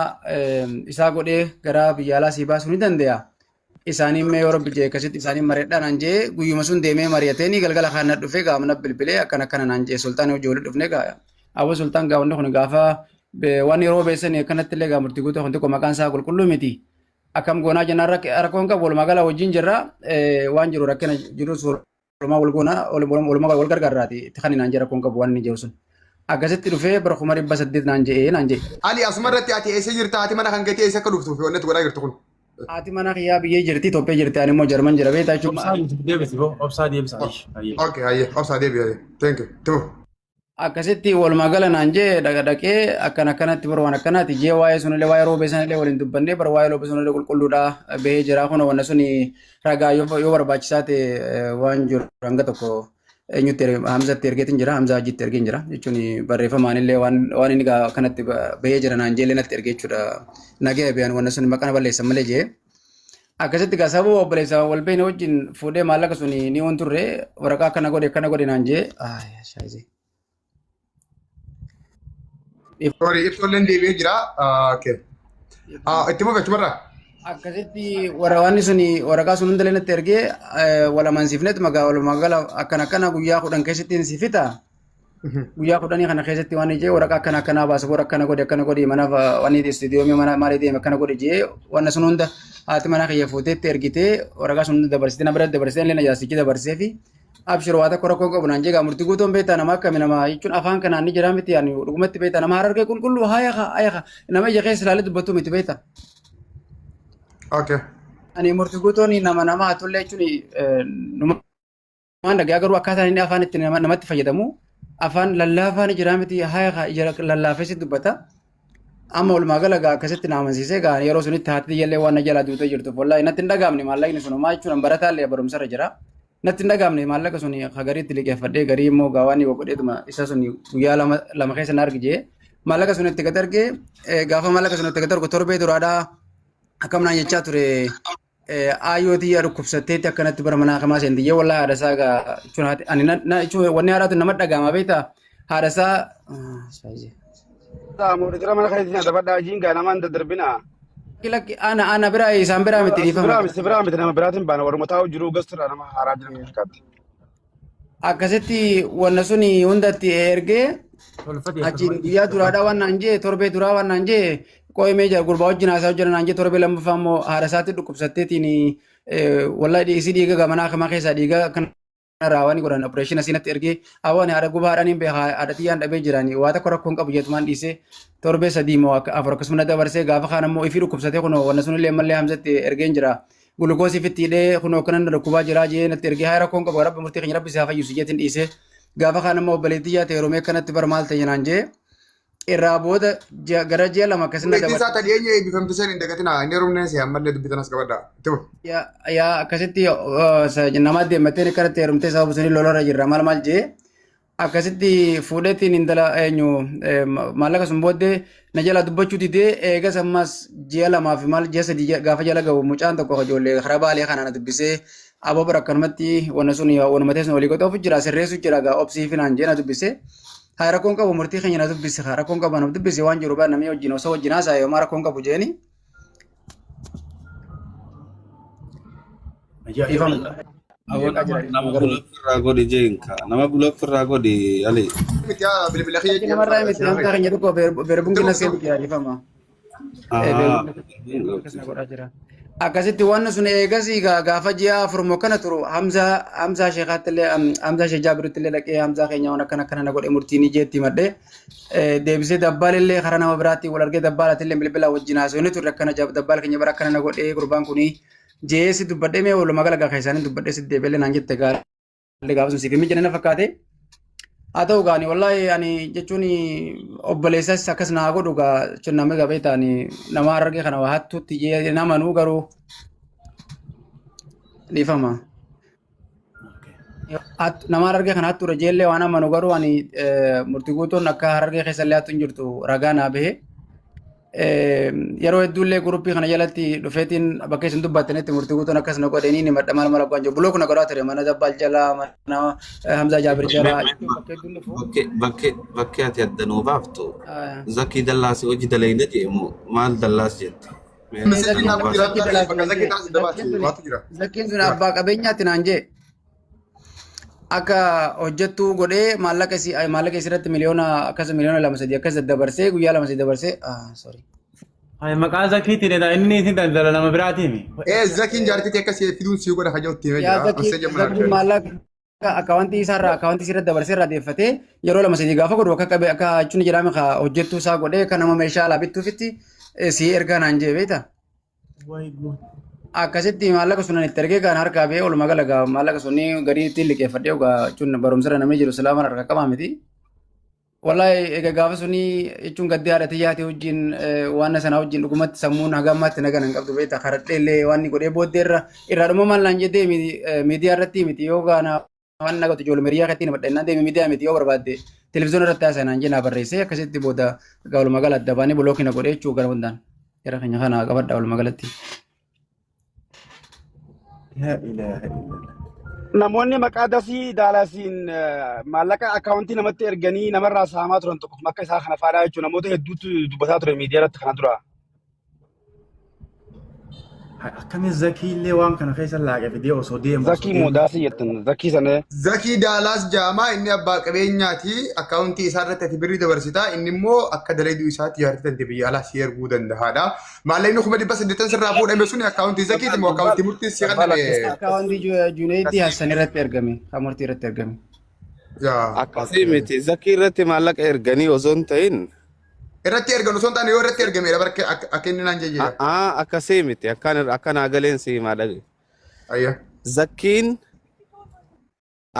isaa godhee gara biyya alaa sii baasuu ni danda'a. Isaanii mee yoo rabbi jee akkasitti isaanii mari'adhaa naan jee guyyuma sun deemee mari'ateeni galgala kaan na dhufee gaama na bilbilee akkana akkana naan jee sultaan hojii walitti dhufnee gaa aboo sultaan gaa wanni kun gaafa waan yeroo beessanii akkanatti illee gaa murtii guutuu kun xiqqoo maqaan isaa qulqulluu miti. Akkam goonaa jennaan rakkoon qabu walumaa gala wajjin jirra waan jiru rakkina jirus walumaa wal goona walumaa wal gargaarraati itti kan naan jee rakkoon qabu waan inni jiru sun. Akkasitti dhufee bara 1800 naan je'ee naan je'e. Ali asuma irratti ati eessa jirta haati mana kan keetii eessa akka dhuftuuf wanni ati godhaa jirtu kun. Haati mana kiyyaa biyyee jirti Itoophiyaa jirti ani immoo Jarman jira beektaa jechuun. Obsaa deebisi boo obsaa deebisa. Ayyee. Okay hayyee obsaa deebi hayyee. Thank you. Tufu. Akkasitti walumaa gala naan jee dhaqa dhaqee akkana akkanatti bara waan akkanaati jee waa'ee sunillee waa'ee roobee sanillee waliin dubbannee bara waa'ee roobee sunillee qulqulluudha bahee jira kun wanna suni ragaa yoo barbaachisaa ta'e waan jiru hanga tokko eenyutti Hamzatti ergeetiin jira Hamza Hajjitti ergeen jira jechuun barreeffamaan illee waan inni akkanatti bahee jira naan jeellee natti ergee jechuudha nagaya bayan wanna sun maqaa na balleessan malee jee. Akkasitti gaa sababa obboleessa wal beekne wajjin fuudhee maallaqa sun ni waan turre waraqaa akkana godhe akkana godhe naan jee. Shaayizee. Sorry ibsoolleen deebi'ee jira. Okay. Itti fufi achumarraa. Akkasitti waraqaan sun waraqaa sun hundallee natti ergee wal amansiifneet magaa walumaa gala akkana akkana guyyaa 10 keessatti si fixa. Guyyaa 10 kana keessatti waan jee waraqaa akkana akkanaa baasa bor akkana godhe akkana godhe mana waan istiidiyoomii mana maalii deeme akkana godhe jee waan sun hunda haati mana kiyya fuuteetti ergitee waraqaa sun hunda dabarsitee na bira dabarsitee illee na jaarsichi dabarsee fi abshir waa tokko rakkoo qabu naan jee murtii guutuun beektaa nama akkami nama jechuun afaan kanaan ni jira miti ani dhugumatti beektaa nama harargee qulqulluu haaya haaya nama ija keessa ilaalee dubbatu miti beektaa. Okay. Ani murtii guutuun nama nama hatullee jechuun waan dhagaa garuu akkaataan inni afaan itti namatti fayyadamu afaan lallaafaa ni jira miti haya ija lallaafee si dubbata. Amma walumaa gala gaa akkasitti na amansiisee gaa yeroo sunitti haati tiyyallee waan na jalaa duutee jirtuuf wallaahi natti hin dhagaamne maallaqni sun homaa jechuun barataa illee barumsarra jira. Natti hin dhagaamne maallaqa sun ka gariitti liqeeffadhee garii immoo gaa waan godheetuma isa sun guyyaa lama lama keessa na argi jee maallaqa sun itti gad argee gaafa maallaqa sun itti gad argu torbee duraadhaa akkam naan jechaa ture Aayyoo tiyya dhukkubsatteetti akkanatti bara manaa kamaa seenti jee wallahi haadha isaa gaa jechuun haati ani na jechuun wanni haadhaatu nama dhaga'ama beektaa haadha isaa Mooditira mana keessa na dabadhaa jiin gaa namaan daddarbina. Lakki ana ana biraa isaan biraa miti Si dhiifama. biraa miti si biraa miti nama biraatiin baana warruma taa'u jiru gastirraa nama haaraa jiran fakkaatti. Akkasitti wanna suni hundatti ergee Tolfate achiin guyyaa duraadhaa waan naan jee torbee duraa waan naan jee qo'ee mee jira gurbaa wajjin haasaa jira naan jee torbee lammaffaa immoo haadha isaatti dhukkubsatteetiin wallahi isii dhiiga gamanaa kamaa keessaa dhiiga kanarraa waan godhan opereeshin asii natti ergee awwaan haadha gubaa haadhaan hin beekaa haadha tiyyaan dhabee jirani waa tokko rakkoon qabu jeetumaan dhiisee torbee sadii moo afur akkasuma na dabarsee gaafa kaan ammoo ifii dhukkubsatee kunoo wanna sunillee ammallee hamzatti ergeen jira gulukoosii fitti hidhee kunoo akkanan na dhukkubaa jiraa jee natti ergee haa rakkoon qabu rabbi murtii keenya rabbi si haa fayyisu jeetiin dhiisee gaafa kaan ammoo obboleettii yaa ta'e Oromiyaa akkanatti bar maal ta'e naan jee irraa booda gara ji'a 2 akkasin na Obboleettiin isaa dabarse. ta dhiyeenya eebbifamte san hin dagatinaa. Inni heerumne si ammallee dubbitan as qabadhaa. Itti fufi. Yaa akkasitti nama deemmattee akkanatti heerumtee sababa sunii lolarra jirra maal maal jee akkasitti fuudheetiin intala eenyu maallaqa sun booddee na jalaa dubbachuu didee eegas ammas ji'a 2 fi maal ji'a 3 gaafa jala ga'u mucaan tokko ijoollee karaa baalee kana na dubbisee aboo bara akkanumatti wanna sun wanuma teessun walii godhuuf jira sirreessu jira gaa obsii fi naan jee na dubbisee haa rakkoon qabu murtii keenya na dubbise haa rakkoon qabu na dubbise waan jiru baa namni wajjin osoo wajjin haasa'e homaa rakkoon qabu jeeni dhiifama. Awwa Jeeqaa jira nama dhiifama garuu. block irraa godhi jeenka. Nama block irraa godhi Ali. Miti yaa bilbila kiyya Lakki namarraa miti namtaa keenya tokko beerbungi na seenu jira dhiifama. Akkas na godhaa jira. Akkasitti wanni sun eegasii gaafa ji'a 4 moo kana turu Hamzaa Hamzaa Sheekaatti illee Hamzaa Sheek Jaabiritti illee dhaqee Hamzaa keenya waan akkana akkana na godhe murtii ni jeetti madhee deebisee dabbaal illee karaa nama biraatti wal argee dabbaalaatti illee bilbila wajjin haasofni turre akkana dabbaal keenya bara akkana na godhee gurbaan kuni jeesi dubbadhee mee walumaa gala gaa keessaanii dubbadhee si deebi'ee naan jette gaara. Illee gaafa sun siif hin mijanne na fakkaate. Haa ta'u gaani wallaahi ani jechuun obboleessas akkas naa godhu gaa jechuun namni gabee ta'ani nama harargee kana waa hattuutti jee namanuu garuu dhiifama. Nama Harargee kana hattuudha jeellee waan amanu garuu ani murtii guutuun akka Harargee keessa illee hattu hin jirtu ragaa naa bahe. Yeroo hedduullee guruppii kana jalatti dhufeetiin bakka isin dubbattanitti murtii guutuun akkas na godhe ni madda maal maal abbaan jiru block na godhaa ture mana Dabbaal jalaa mana Hamzaa Jaabir jalaa jechuun bakka hedduun dhufu. Bakkee bakkee bakkee ati adda nuu baaftu Zakii Dallaas hojii dalayna jee moo maal Dallaas jette? Mee Message nuu naa baasi. jira Zakii Dallaas bakka naan zakii jee taas dabaati zakkiin tuni waatu jira. zakkiin sun abbaa qabeenyaatti naan jee. Akka hojjettuu godhee maallaqa isii maallaqa isii irratti miliyoona akkas miliyoona lama sadii akkas daddabarsee guyyaa lama sadii dabarsee ah sorry. Ay, maqaa zakiitiin edha inni isin daldala nama biraatiimi. Ee zakiin jaartii kee akkasii fiduun sii godha hajaa itti himee Yaa jira. zakii Message amma zakiin maallaqa akkaawwantii isaarraa akkaawwantii isii irratti dabarsee irraa deeffatee yeroo lama sadii gaafa godhu akka qabe akka jechuun jedhame ka hojjettuu isaa godhee kan nama meeshaa alaa bittuufitti sii ergaa naan jee beektaa. Akkasitti maallaqa sunan itti ergee gaan harkaa ba'ee walumaa gala gaa maallaqa sunni garii ittiin liqeeffadhee ogaa jechuun barumsarra namni jiru silaa mana harka qabaa miti. Wallahi egaa gaafa suni jechuun gaddee haadha tiyyaati wajjin waan sana wajjin dhugumatti sammuun haga ammaatti naga nan qabdu beektaa karadhee illee waan inni godhee booddee irra irraa dhuma maal naan jedhee miidiyaa irratti miti yoo gaana waan nagatu ijoollee hiriyaa keetti nama dhannaan deeme miidiyaa miti yoo barbaadde televiziyoona irratti haasa'e naan jennaa barreessee akkasitti booda egaa walumaa gala adda baanee block na godhee jechuu gara hundaan gara keenya kana qabadha walumaa galatti. Laa ilaaha illallah. Namoonni maqaa dasii daalasiin maallaqa akkaawuntii namatti erganii namarraa saamaa turan tokko akka isaa kana faadhaa jechuun namoota hedduutu dubbataa ture miidiyaa irratti kana dura. Akkamiin zakii illee waan kana keessa laaqe fidee osoo deemu osoo Zakii moo deemu. daasii jettan zakii sana. Zakii Daalaas Jaamaa inni abbaa qabeenyaati. Akkaawuntii isaa irratti ati birrii dabarsita. Inni immoo akka dalayduu isaatti jaartii tante biyya alaa si erguu danda'aadha. Maallaqni 800,000 sirraa fuudhame suni akkaawuntii Zakiiti moo akkaawuntii murtii si Dabbaal kenname? akkas Akkaawuntii Juneeddii Hassan irratti ergame. Kan murtii irratti ergame. Yaa. Akkasii miti zakii irratti maallaqa erganii osoo hin ta'in Irratti ergan osoo hin taane yoo irratti ergameedha barke akka inni naan jejjeera. A'aa akkasii miti akkaan akka naa galeen si himaa dhage. Ayya. Zakkiin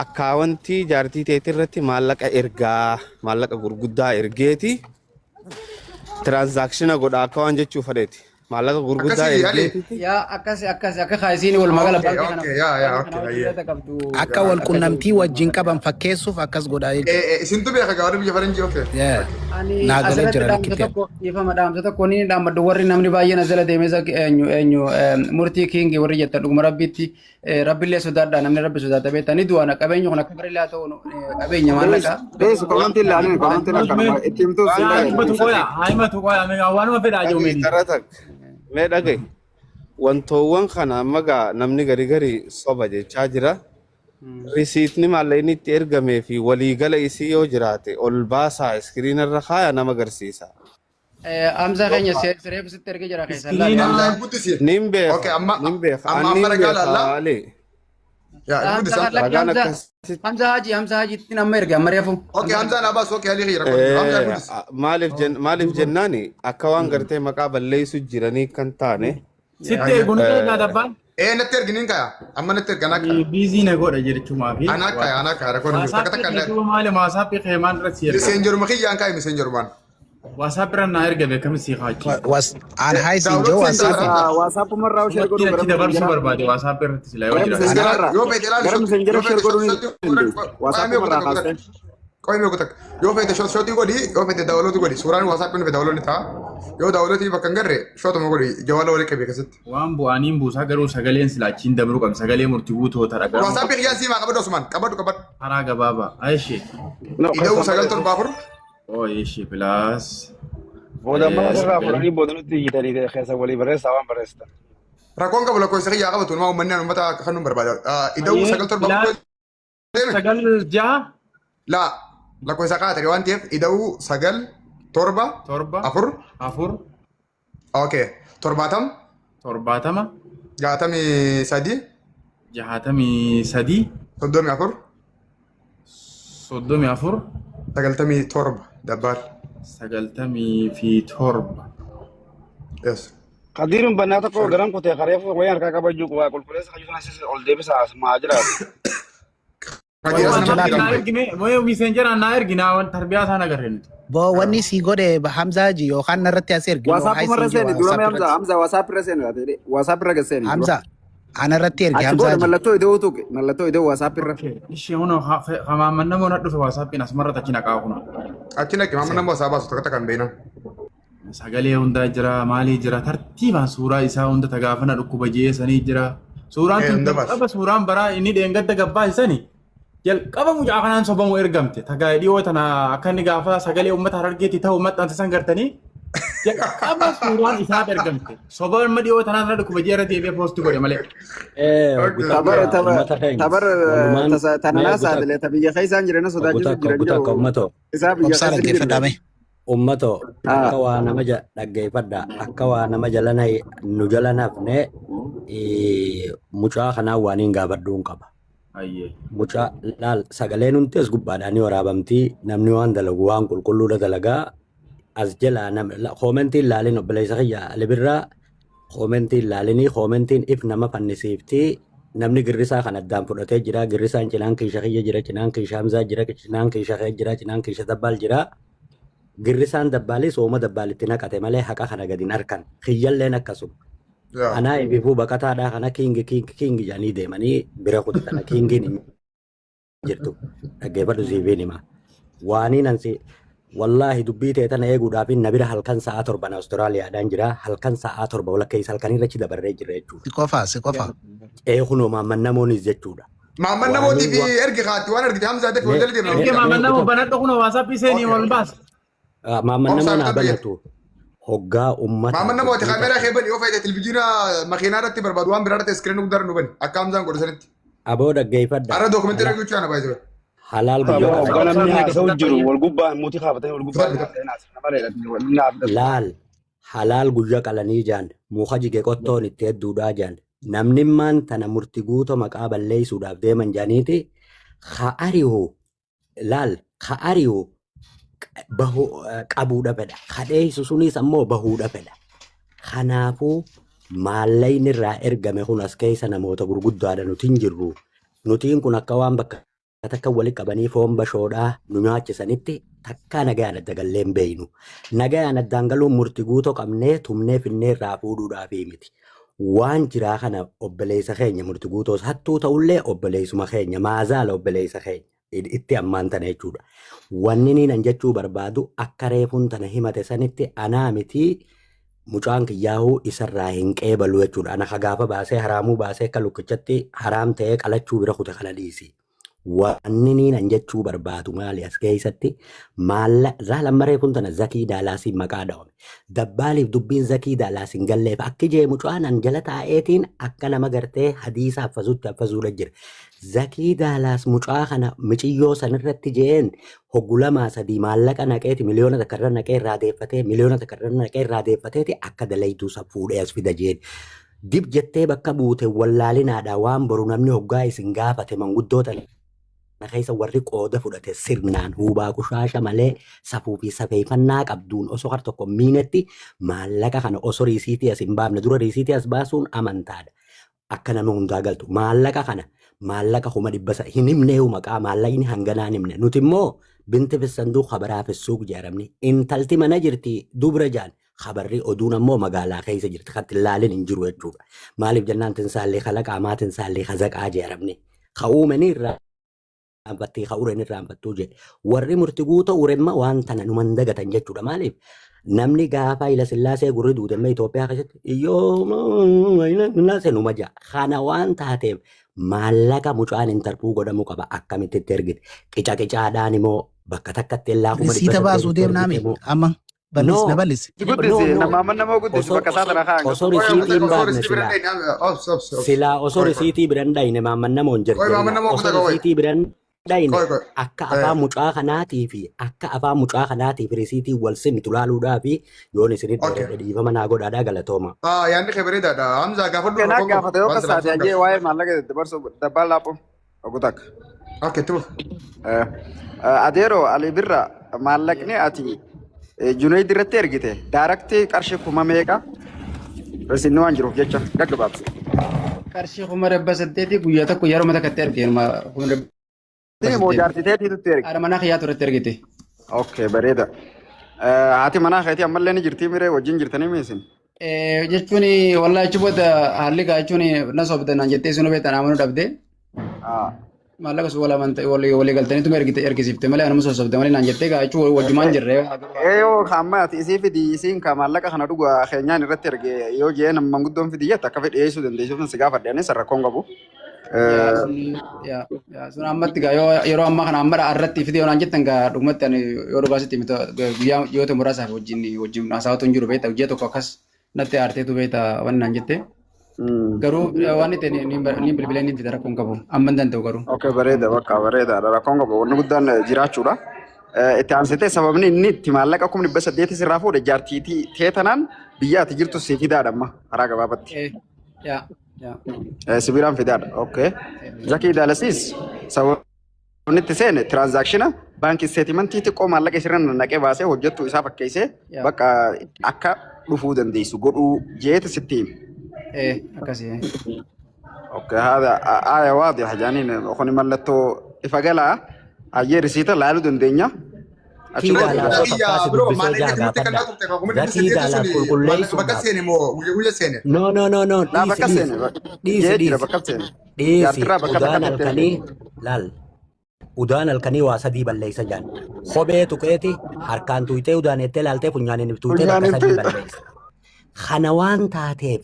akkaawwantii jaartii teetii irratti maallaqa ergaa maallaqa gurguddaa ergeeti tiraanzaakshina godha akka waan jechuu fedheeti. Maallaqa gurguddaa Akkasii Ali. ergeetiiti. Yaa akkas akkas akka kaayisiin walumaa gala Okay, baankii kana okay, yaa yaa baankii okay, kana wajjin ayyee. hidhata qabdu Akka wal akka jiru. qunnamtii wajjin qaban fakkeessuuf akkas godhaa jechuudha. Eh, eh, isintu beeka gaa warri biyya faranjii okay. Yeah. Ani Naa galee asirratti jira dhaamsa likkitti. tokko dhiifama dhaamsa tokko ni dhaammadhu warri namni baay'een as jala deemee eenyu eenyu murtii kiingi warri jettan dhuguma rabbiitti rabbillee sodaadha namni rabbi sodaata beekta ni du'ana qabeenyi kun akka bareedaa ta'u qabeenya maallaqa. Dees komantiin ilaalin komantiin akkanuma itti himtuu sin Haa himatu dhagaye. qoya haa himatu qoya mee waanuma fedhaa jiru Dhagahi meeni. tara takka. Mee dhagahi. Wantoowwan kana amma gaa namni gari gari soba jechaa jira. Risiitni maallaqni itti ergamee fi waliigala isii yoo jiraate ol baasaa iskiriina irra kaaya nama agarsiisa. Hamza keenya siree sitti ergee jira keessan laali Iskiriina Hamza. Hamzaa hin guddisi. Nin beeka, Okay, amma nin beeka, amma an amma nin ragaa beeka laallaa. Ali. Yaa hin Hamza guddisi Hamza. lakki Ragaan Hamza akkasitti Hamza Haji Hamza Hajitti amma erge amma reefu. Okay, Hamzaa naa baasu. Okay, Ali khiyra kun. Hamzaa hin guddisi. Maaliif maaliif jennaani akka waan gartee maqaa balleessu jiranii kan taane Sitti ergu nuti ergaa dabbaan. Eh, natti ergi nin kaya. Amma natti ergi anaa kaya. Biizii na godha jechuumaa fi. Anaa kaya, anaa kaya. Rakkoon hin jiru. Takka Waasaappii takka kee duuba maali waasaappii kee maal irratti si erga? Miseenjeruma kiyyaan kaya miseenjerumaan. Waasaappii irra naa erga beekami si kaachiisa. Was aan haa isin Daawwat jiru seentaa waasaappii. Hamza. Waasaappuma irraa share Namatti godhuu achi gara dabarsuu miseenjera barbaade waasaappii irratti silaa yoo gara jiraate. miseenjera irraa Yoo feete ilaali gara shot miseenjera yoo share feete godhuu ni shot dandeessu. qoyamee Waasaappuma irraa kutakka kaastee. qoyamee kutakka yoo feete shot shotii godhi yoo feete daawwalootii godhi suuraan waasaappii dhufe daawwaloonni ta'a yoo daawwalootii bakka hin garre shotuma godhi jawaala walii qabi akkasitti. Waan bu'aaniin buusaa garuu sagaleen silaa achiin dabruu qabdi. Sagalee murtii guutoota dhaga'amu Waasaappii kiyyaan siimaa qabadhu Osman qabadhu qabadhu. karaa gabaabaa. Ayishee. No, Ida'uu keessan sagal barreessu. torba afur Oo ishee pilaas. Booda amma asirraa Sagal. fudhanii booda nutti hiitanii keessa walii barreessaa waan barreessitan. Rakkoon qabu lakkoofsa kiyyaa qabatu numaa uummanni aan uummata kan nu barbaada. Ida'uu Ayyee sagal torba afur pilaas deeme. sagal jaha Laa lakkoofsa kaatare waan ta'eef ida'uu sagal torba torba afur afur okay 70 70 63 63 34 34 97 dabbaal. 97. Yes. Kadiirun bannaa tokko garan kutee kareefu wayii harkaa qabajuu waa qulqulleessa kayyuu sana asii ol deebisa as maa jiraatu. Kadir as nama Naa jira. ergine mooyee miseenjeraan naa ergina waan tarbiyaa isaan agarre nuti. Boo wanni sii godhe Hamzaa ji yookaan narratti as ergi yoo haa Waasaappuma irra isin jiru seeni dura mee waasaap Hamza irratti. Hamza waasaap irra seeni ati waasaap irra gad seeni dura. Hamza. Ana irratti erge Achi Hamzaa booda jedhe. mallattoo ida'uu tuqe. Mallattoo ida'uu WhatsApp irra. Ishee hunoo hamaamman namoota dhufe WhatsAppiin asumarratti achi naqaa kunoo. Achi naqi maamma nama isaa baasu takka takka hin beekna. Sagalee hundaa jira, maalii jira, tartiibaan suuraa isaa hunda tagaafana dhukkuba jeesanii jira. Suuraan Eh, tun hunda baasi. jalqaba suuraan baraa inni dheengadda gabbaasisani jalqaba mucaa kanaan sobamu ergamte. Tagaa dhiyoo tana akka inni gaafa sagalee uummata harargeetti ta'u maxxansisan gartanii jalqaba suuraan isaaf ergamte. Soba amma dhiyoo tanaan irra dhukkuba jee irra deebi'ee poosti godhe malee. Eh, Tabar oggutaka tabar ummata keenya tabar walumaan mee tananaa oggutaka saadile ta biyya keessaan jirena sodaachisu oggutaka jiran oggutaka jiru ummato isaa biyya Obsaa keessa hin jirre. dhaggeeffadhaa mee. Ummato akka Ah. waa nama dhaggeeffadha akka waa nama jala nu jala nafne mucaa kanaa waan hin gaafadhuun qaba. Ayyee. Mucaa laal sagaleen hundi as gubbaadhaan ni waraabamti namni waan dalagu waan qulqulluudha dalagaa as jalaa koomentiin laalin obboleessa kiyya alibirraa koomentiin laalinii koomentiin if nama fannisiifti namni girrisaa kan addaan fudhatee jira girrisaan cinaan kiisha kiyya jira cinaan kiisha Hamzaa jira cinaan kiisha kee jira cinaan kiisha dabbaal jira girrisaan dabbaalii sooma dabbaalitti naqate malee haqa kana gadi hin arkan kiyyalleen akkasuma. Yaa. Anaa ififuu baqataadhaa kana kiingi kiingi kiingi jedhanii deemanii bira kutu kana kiingiin hin jirtu dhaggeeffadhu siifiin hima. Waaniin ansi wallaahi dubbii ta'e tana eeguudhaaf na bira halkan sa'aa torban Awustiraaliyaadhaan jira halkan sa'aa 7 walakkeessa halkan irra achi dabarree jirra jechuudha. Si qofa si qofa. Ee kunoo maamman namoonis jechuudha. Maamman Waaniin namootii fi wa ergi kaatti waan argite Hamzaa dafii wal mee jala deemna. Ergee mee maamman mee namoo kutaa banadhu kunoo WhatsAppii seenii Okay. wal baas. Maamman Obsaa namoo naa bitadhu jedhe. banatu hoggaa Maamman ummataaf namooti dubbii kaameeraa takka kee bani yoo fayyade televizyiina makiinaa irratti barbaadu waan biraa irratti iskiriin guddaa nu bani akka Hamzaan godhu sanitti. Aboo dhaggeeffadha. Har'a dookumentii Hala argachuu ana baay'ee. halaal Aboo guyyaa hoggaa qalanii namni haasa'u jiru wal gubbaa mutii kaafatanii wal gubbaa Bitadhu bitadhu. haasa'an malee naaf fidatu. Laal halaal guyyaa qalanii jaan muka jige qottoon itti hedduudhaa jaan namnimmaan tana murti guuto maqaa balleessuudhaaf deeman jaaniiti ka ari'u laal ka ari'u bahu qabuudha fedha ka dheessu sunis ammoo bahuudha fedha kanaafuu maallaqni irraa ergame kun as keessa namoota gurguddaadha nuti hin jirru nutiin kun akka waan bakka takka wali qabanii foon bashoodhaa nu nyaachisanitti takkaa nagayaan adda gallee hin beeynu. Nagayaan addaan galuun murti guutoo qabnee tumnee finnee irraa fuudhuudhaafii miti. Waan jiraa kana obboleessa keenya murti guutoos hattuu ta'ullee obboleessuma keenya maazaala obboleessa keenya itti ammaan tana jechuudha. Wanni niin an jechuu barbaadu akka reefuun tana himate sanitti anaa miti mucaan kiyyaahuu isarraa hin qeebalu jechuudha. Ana ka gaafa baasee haraamuu baasee akka lukkichatti haraam ta'ee qalachuu bira kute kana dhiisi. Wanni niin an jechuu barbaadu maali as keessatti maalla zaala maree kun tana Zakii Daalaasiin maqaa dhawame. Dabbaaliif dubbiin Zakii Daalaas hin galleef akki jee mucaan an jala taa'eetiin akka nama gartee hadiisa haffasutti haffasuudha jira. Zakii Daalaas mucaa kana miciyyoo sanirratti jeen hoggu lamaa sadii maallaqa naqeeti 1 million irra naqee irraa deeffatee 1 million irra naqee irraa deeffateeti akka dalaytuu san fuudhee as fida jeen. Dib jettee bakka buute wallaalinaadha waan boru namni hoggaa isin gaafate manguddoota na keessa warri qooda fudhate sirnaan huubaa qushaasha malee safuu fi safeeffannaa qabduun osoo har tokko miinetti maallaqa kana osoo riisiitii as hin baafne dura riisiitii as baasuun amantaadha. Akka nama hundaa galtu maallaqa kana maallaqa 300,000 hin himneeyu maqaa maallaqni hanganaa hin himne nuti immoo binti fissanduu kabaraa fissuuq jedhamni intalti mana jirti dubra jaan kabarri oduun ammoo magaalaa keessa jirti kan laalin hin jiru jechuudha. Maaliif jennaan tinsaallee kalaqaa maa tinsaallee kazaqaa jedhamni ka uumanii irraa irraanfattee ka uren irraanfattuu jedhe. Warri murti guuta uremma waan tana numan dagatan jechuudha. Maaliif namni gaafa Hayila Sillaasee gurri duudemme Itoophiyaa keessatti iyyoo Hayila Sillaasee numa ja'a. Kana waan taateef maallaqa mucaan intarvuu godhamuu qaba akkamitti itti ergite. Qica qicaadhaan immoo bakka takkatti illaa kuma dhibba Risiita baasuu saddeetitti deemnaami ergite moo. amma bal'is No, na bal'isi. Si no, guddisi no. nama amma nama guddisi Osoo bakka isaa tana kaan osoo Qoy risiitii hin osoo baafne risiitii bira silaa hin dhayne obs obs obs. silaa osoo Qoy qoy. risiitii bira hin dhayne maamman namoon Qoy maamman jarjarina namoo osoo kuta qoy. risiitii bira hin dhayne Qoy qoy. akka afaan mucaa kanaatii fi akka afaan mucaa kanaatii fi risiitii wal simtu laaluudhaa fi yoon isinitti Okay. dheeradhe dhiifama naa godhaadhaa galatooma. Ah yaadni kee bareedaadha. Hamzaa gaafadhu Kenaa rakkoo qabu. gaafate yoo Waan silaa kasaate sun ajee gaafadhu. waa'ee maallaqa dabarsuu dabbaan laaphu ogu takka. Okay tuuf. Adeero Ali Birra maallaqni ati Junaid irratti ergite daaraktii qarshii kuma meeqa risinni waan jiruuf jecha gaggabaabsi. Qarshii 800,000 guyyaa tokko yeroo takkatti erge kuma dhibba Moo saddeet. jaartii teetiitu erge. Haadha manaa kiyyaa turetti ergite. Okay bareeda. Haati manaa keetii ammallee ni jirtii miree wajjin jirtanii miisin? Jechuun wallahi achi booda haalli gaa jechuun na sobde naan jettee isin hubeettan amanuu dhabde. Maallaqa sun wal amante walii galtaniituma ergite ergisiifte malee anuma sossobde malee naan jettee gaa jechuun wajjumaan jirre. Ee yoo amma ati isii fidi isiin ka maallaqa kana dhuga keenyaan irratti erge yoo jeen manguddoon fidi jette akka fedhe dhiyeessuu dandeessuuf si gaafadhe anis rakkoon qabu. Yaa sun yaa yaa sun ammatti gaa yoo yeroo ammaa kana amma irratti fidee yoo naan jettan gaa dhugumatti ani yoo dhugaa sitti himte guyyaa ji'oota muraasaaf wajjin wajjin haasawatu hin jiru beekta ji'a tokko akkas natti aarteetu beekta waan naan jette. Garuu waan itti ni bilbilee ni fida rakkoon qabu amma hin danda'u garuu. Okay bareeda bakka bareedaadha rakkoon qabu wanni guddaan jiraachuudha. Itti aansitee sababni inni itti maallaqa 800,000 sirraa fuudhe jaartii tee tanaan biyya ati jirtu si fidaadha amma karaa gabaabatti. Yaa yaa. Sibiiraan fidaadha. Okay. Zakii Daalasiis sababni itti seene tiraansaakshinaa baankii isteetimentii xiqqoo maallaqa isirra naqee baasee hojjettu isaa fakkeessee bakka akka dhufuu dandeessu godhuu jeeti sitti hime. Akkasii. Okay, hada aya waadiha jaaniin kuni mallattoo ifa galaa hayyee risiita laaluu dandeenya. Achi Zakii booda Daalaas Kiyya takkaasi bro dubbisee maal jaa inni murtii gaafadha. kannaa turte kuma dhibba Zakii saddeeti Daalaas suni maallaqa bakka qulqulleessuudhaaf. seene moo guyya guyya seene? No no no no Laa dhiisi bakka dhiisi seene dhiisi jee jira dhiisi bakka seene. dhiisi Jaartirraa bakka udaan takka tettee halkanii laal udaan halkanii waa sadii balleessa jaan kophee tuqeeti harkaan tuyxee udaan ettee laaltee funyaaniin tuyxee bakka Funyaaniin sadii tuyxa. balleessa. Kana waan taateef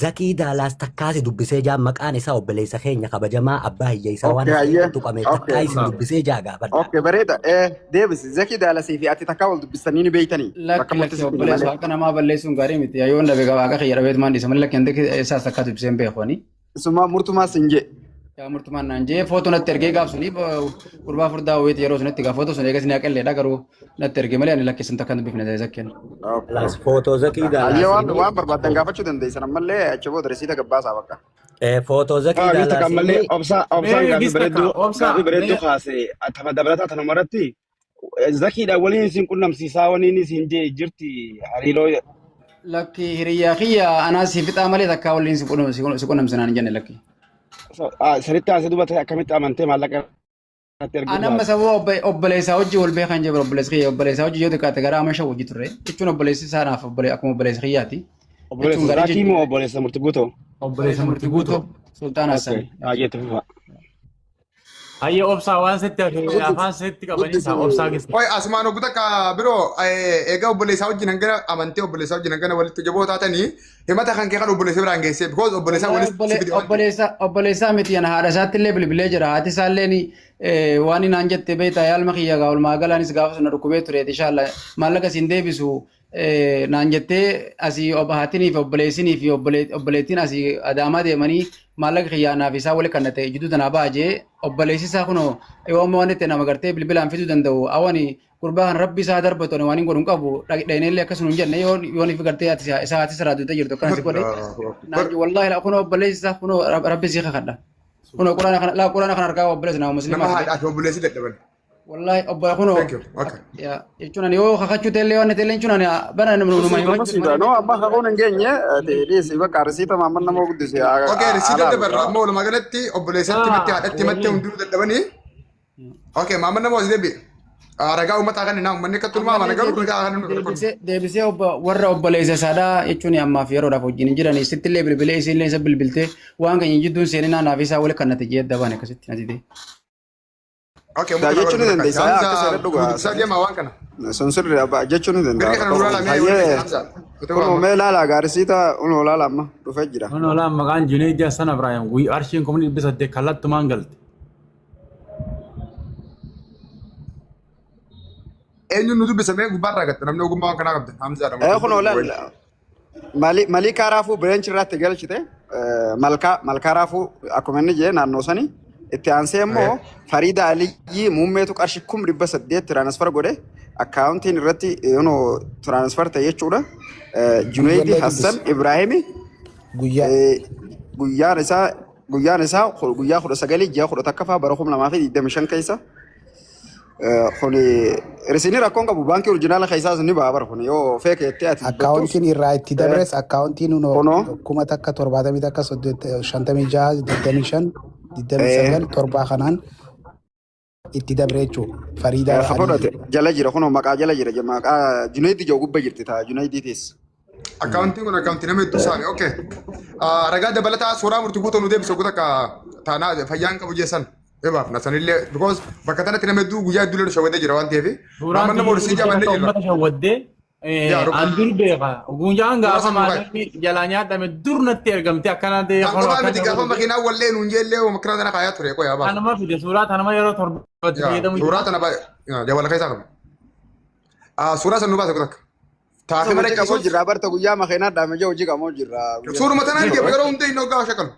Zakii Daalaas takkaasi dubbisee jaa maqaan isaa obboleessa keenya kabajamaa abbaa hiyyeessaa waan Okay as hayyee. keessatti tuqameef takkaa Okay. isin dubbisee jaa gaafadha. Okay bareeda. Deebisi Zakii Daalasii fi ati takkaa wal dubbistanii ni beeytanii bakka Lakki murtii lakki sitti hime obboleessa malee. waaqa namaa balleessuun gaarii miti. Yoon dhabe waaqa kiyya dhabeet maan dhiisa malee lakki hanti isaas takkaa dubbisee hin beeku ani. Isuma murtumaa sin jee. Yaa murtumaan naan jee footoo natti ergee gaaf suni gurbaa furdaa wayiiti yeroo sunitti gaa footoo sun eegas ni haqelleedha garuu natti ergee malee ani lakki sun takka hin dubbifne zakkeen. Laas footoo Zakii Hayyee waan Daalaasiin waan barbaaddan gaafachuu dandeessan ammallee achi booda risiita gabbaasaa bakka. footoo Zakii Haa gista kammallee Daalaasiin obsaa obsaan Mee gaaffii gista ka bareedduu obsa gaaffii bareedduu mee kaase tama dabalataa tanuma irratti zakiidha waliin isin qunnamsiisaa waliin isin jee jirti hariiroo Lakki hiriyyaa kiyya anaa si fixaa malee takkaa waliin si qunnamsinaan hin jenne lakki. Sanitti haasee dubbate akkamitti amantee maallaqa irratti erguu An amma baate. sababa obboleessaa hojii wal beekan jira obboleessi kiyya obboleessaa hojii yoo xiqqaate gara ama shan hojii turre jechuun obboleessi isaa naaf akkuma obboleessa kiyyaati. Obboleessa Jechuun garii Zaakii moo obboleessa Murtii Guutoo? Obboleessa obboleessa Murtii murtii Guutoo. guutuu Sultaan Okay, Hassan. haa jettu fufa. Hayyee obsaa waan sitti hafe afaan sitti qabanii isaa obsaa keessa. Oi asumaan oggu takka biroo egaa obboleessaa wajjin hangana amantee obboleessaa wajjin hangana walitti jaboo taatanii himata kan kee kan obboleessa biraan geessee because obboleessaa Wallahi walitti si fide waan ta'eef. obboleessa obboleessaa miti ana haadha isaatti illee bilbilee jira haati isaa illee ni waan inni jette beektaa yaalma kiyya gaa olmaa galaanis gaafa sun na dhukkubee ture inshallah maallaqa siin deebisu naan jettee asii haatinii fi obboleessinii fi obboleettiin asii adaamaa deemanii maallaqa kiyyaa naaf isaa wali kan ta'e jidduu tanaa ba'a jee obboleessi isaa kunoo yoo amma waan itti nama gartee bilbilaan fiduu danda'u awani gurbaa kan rabbi isaa darbatu ani waan hin godhu hin qabu dhaqnee illee akkasuma hin jenne yoo yoo ni gartee ati isaa haati sirraa duutee jirtu akkana si godhe Allahu naan Akbar. wallaahi laa kunoo obboleessi isaa kunoo rabbi sii kakadha kunoo quraana kana laa quraana kana harkaa obboleessi nama Nama musliimaati haadhaa fi obboleessi dadhaban. Wallahi obbo kunoo Thank you. Okay. yaa jechuun ani yoo kakachuu ta'ellee waan ta'ellee jechuun ani bara nama Masiiba himachuu masiiba malee no amma kakuun hin geenye ati dhiisi bakka risiita maamman nama guddise Okay, risiita alaalu. dabarra amma walumaa galatti obboleessatti himatte haadhatti himatte hundinuu dadhabanii. Okay, maamman nama hojii deebi'e. Ragaa uummataa kan naa uummanni akka tulmaa mana ammallee garuu ragaa kan nu gargaru. deebisee deebisee obbo warra obboleessa isaadhaa jechuun ammaaf yeroodhaaf wajjin hin jiran sitti illee bilbilee isiillee isa bilbiltee waan keenya jidduun seeninaa naaf isaa wali kan nati jee dabaan akkasitti nati ta'e. Okay, Daa uummata jechuu ni kana dandeessa Hamza akka seera dhugaa. dubbisaa deemaa waan kana. Sun sirri abbaa jechuu ni danda'a. Birrii kana nurraa lamee waliin Hayyee Hamza. Kutuu kunoo waama. mee laala gaarisiita kunoo laala amma dhufee jira. Kun olaa maqaan Junaid Hassan Ibrahim guyyaa arshiin 800,000 kallattumaan galte. Eenyuun nu dubbisa mee gubbaarraa gatta namni ogummaa waan kanaa qabda. Hamzaadha. Kunoo laala Malii raafuu bireenchi irratti galchite malkaa raafuu akkuma inni jee naannoo sanii itti aansee immoo Fariida Aliyyii muummeetu qarshii 800,000 tiraansfar godhe akkaawuntiin irratti yoonoo tiraansfar ta'e jechuudha. Junaidi Guyyaallee Hassan dubbisi. Ibraahimi Guyyaa. guyyaan isaa guyyaan isaa guyyaa 19 ji'a 11ffaa bara 2025 keessa Kuni risiinii rakkoon qabu baankii orijinaala keessaas ni ba'a bara kun yoo feeke jettee ati dubbattus Akkaawuntiin irraa itti dabres akkaawuntiin kunoo 1071 56 25 29 7 kanaan itti dabre jechuudha. Fariidaa ka fudhate Aliyyi. jala jira kunoo maqaa jala jira maqaa Junaidi jiru gubba jirti taa Junaidiitis. Akkaawuntiin kun akkaawuntii nama hedduu saame. Okay. Ragaa dabalataa suuraa murtii guutuu nu deebise goota akka taanaa fayyaan qabu jeessan. Ebaaf sanillee because bakka tanatti nama hedduu guyyaa hedduu lolu shawwadee jira waan ta'eef. Suuraan Maamman nama horisii tiyya jaamannee akka jirra. uummata shawwaddee Yaa an dur beeka. Guyyaan Suuraa gaafa san nu kaa'i. maallaqni jalaa nyaatame dur natti ergamte akkana ta'e Kan hono qofaa miti akkana gaafa godhe. makiinaa wallee nuun jeellee makiinaa tana kaayaa ture qoyaa baasa. Kanuma fide suuraa tanuma yeroo torbatti Yaa fayyadamu suuraa tana baay'ee jawwala keessaa qabu. Suuraa san nu baase takka. Taatee mana Hojii qamoo ciisuus jirra barta guyyaa makiinaa dhaame jee hojii qamoo jirra. suuruma tanaan deema yeroo hundee inni hoggaa shakalu.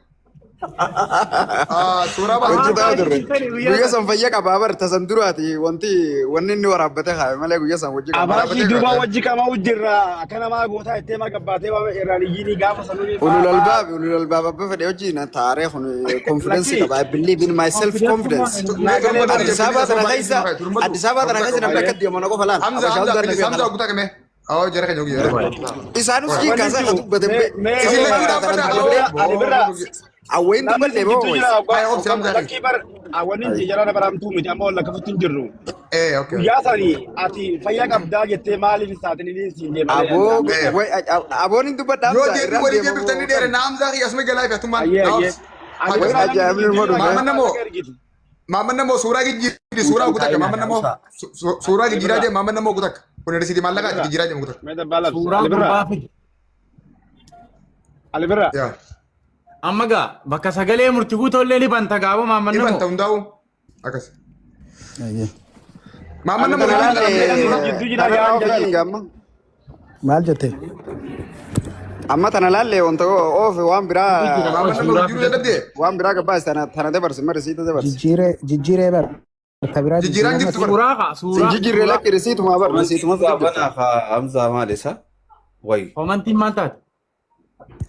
Suuraa baase. Hojii ta'aa turre. Guyyaa san fayya qabaa barta san duraati wanti wanni inni waraabbate kaaye malee guyyaa san hojii qamoo. Abaashii duuba wajji qamaa jirra. Akka namaa gootaa ittee maa gabbaatee waa irraan iyyinii gaafa sanuu Ulul albaab ulul albaab abba fedhe hojii na taaree kun confidence qaba. I believe in myself confidence. Addis Ababa tana keessa Addis Ababa tana keessa namni akka deemu na qofa laal. Hamza Abashaa Hamza hundaan na please beeka Hamza laal. guutaa kame. Awwa jara keenya hojii jara. Isaanus hiikaa isaa kan dubbate Isin lachuu dhaabbata. Ali birra Awween dubballe boo jidduu jira Ay, obsi Hamza. lakkii bar wanni jara na baramtuu miti amma wal lakkafutti hin jirru. Eh okay. Guyyaa sanii ati fayyaa qabdaa jettee maaliif saaxilii siin deema. Aboo aboon hin dubbadha Yoo Hamza deebii irraan walii deema deebiftanii boo. dheere na Hamza kiyya asuma jalaa fi atummaan. Ayyee ayyee. Way ajaa'ibni numa dhufe. Maamman namoo maamman namoo suuraa gijjiirri suuraa guutakka maamman namoo suuraa gijjiiraa deema maamman namoo guutakka. Kun risiitii maallaqaa gijjiiraa deema guutakka. Suuraa gurbaa fide. Ali birra. Yaa. Amma gaa bakka sagalee murtii guutuu illee ni banta gaaboo maamman Ibanta namoo. hundaa'u akkas. Maamman namoo Tana suuraa Jidduu jira laalle jaan tana jalaan. ofiin gamma. Maal jette? Amma tana laalle wanta oofe waan biraa maamman namoo jijjiiruu dadhabdee waan biraa gabbaas tana tana dabarsi marisiita dabarsi. Jijjiiree jijjiiree bar. Ta biraa jijjiiraan jijjiirama. jirtu bara. Suuraa kaa Sin suuraa jijjiirree suuraa. lakki risiituma bar risiituma Komantiin fiduu jirta. gaafanaa haa Hamzaa maal isa? Wayi. Komantiin maal taate?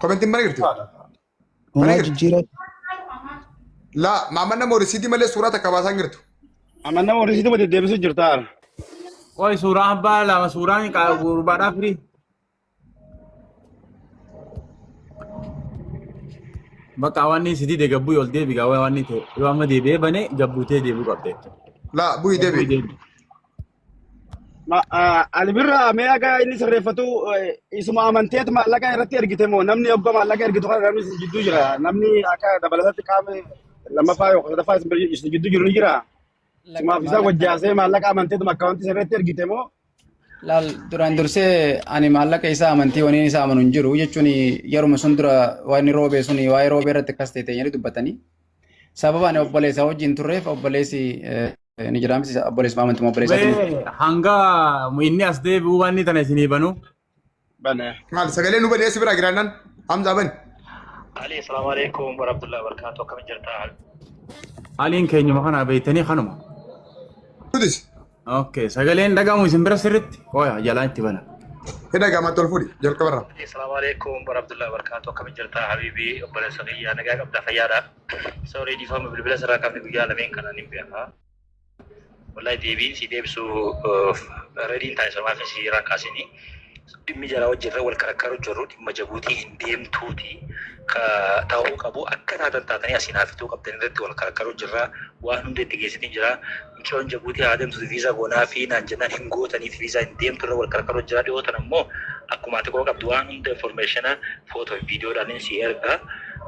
Komentiin mana jirti. Mana Hunaa jirti. jijjiiree. Laa maamman namoo risiitii malee suuraa takka baasaa hin jirtu. Amma nama horisiituma deddeebisuu jirta. Qoy suuraa abbaa lama suuraan gurbaadhaa firii. Bakka wanni si dide gabbuu ol deebi gaa wanni ta'e yoo amma deebi'ee bane gabbuutee deebi'uu qabde jechuudha. Laa bu'ii Bu'ii deebi. deebi. Ali birra mee akka inni sirreeffatu isuma amanteet maallaqa irratti ergite moo namni obba maallaqa ergitu kana namni isin jidduu jira. Namni akka dabalatatti qaama lammaffaa yookaan sadaffaa isin jidduu jiru ni jira. Sumaaf isa wajjaasee maallaqa amanteetuma akkaawuntii sirreetti ergite moo Laal duraan dursee ani maallaqa isaa amantii waniin isaa amanu hin jiru jechuun yeruma sun dura waan inni roobee sun waa'ee roobee irratti akkas ta'e jedhanii dubbatanii. Sababa ani obboleessa wajjin turreef obboleessi ni jedhamti obboleessuma amantuma obboleessaati. Mee hanga inni as deebi'u wanni tana isinii banu. bane. Maal sagalee nu baneessi biraa giraannan Hamza bani. Ali, assalamu alaikum warahmatullahi wabarakatuh. Akkam jirta? Aliin keenyuma kana beektanii kanuma. Nutis Okay, sagaleen dhagamu isin bira sirritti. Qoya jalaan itti bana. hidha gaamatti ol fuudhi jalqabarraa. Ali, assalamu alaikum warahmatullahi wabarakatuh. Akkam jirta habibi obboleessa kiyya nagaa qabda fayyaadha. Sorry dhiifama bilbila sirraa qabne guyyaa lameen kana nin beeka. Wallahi deebiin si deebisu rediin taa'e samaa fi si rakkaasinii. Dhimmi jaraa wajjirra wal karakkaru jirru dhimma jabuutii hin deemtuuti ka ta'uu qabu akka taatan taatanii asiin haafituu qabdan irratti wal karakkaru jirra waan hunda itti geessitiin jira. Mucaan jabuutii haa deemtu viizaa goonaa fi naan jennaan hin gootaniif viizaa hin deemtu irra wal karakkaru jira dhiyootan ammoo akkuma ati quba qabdu waan hunda informeeshina footoo fi viidiyoodhaan si erga.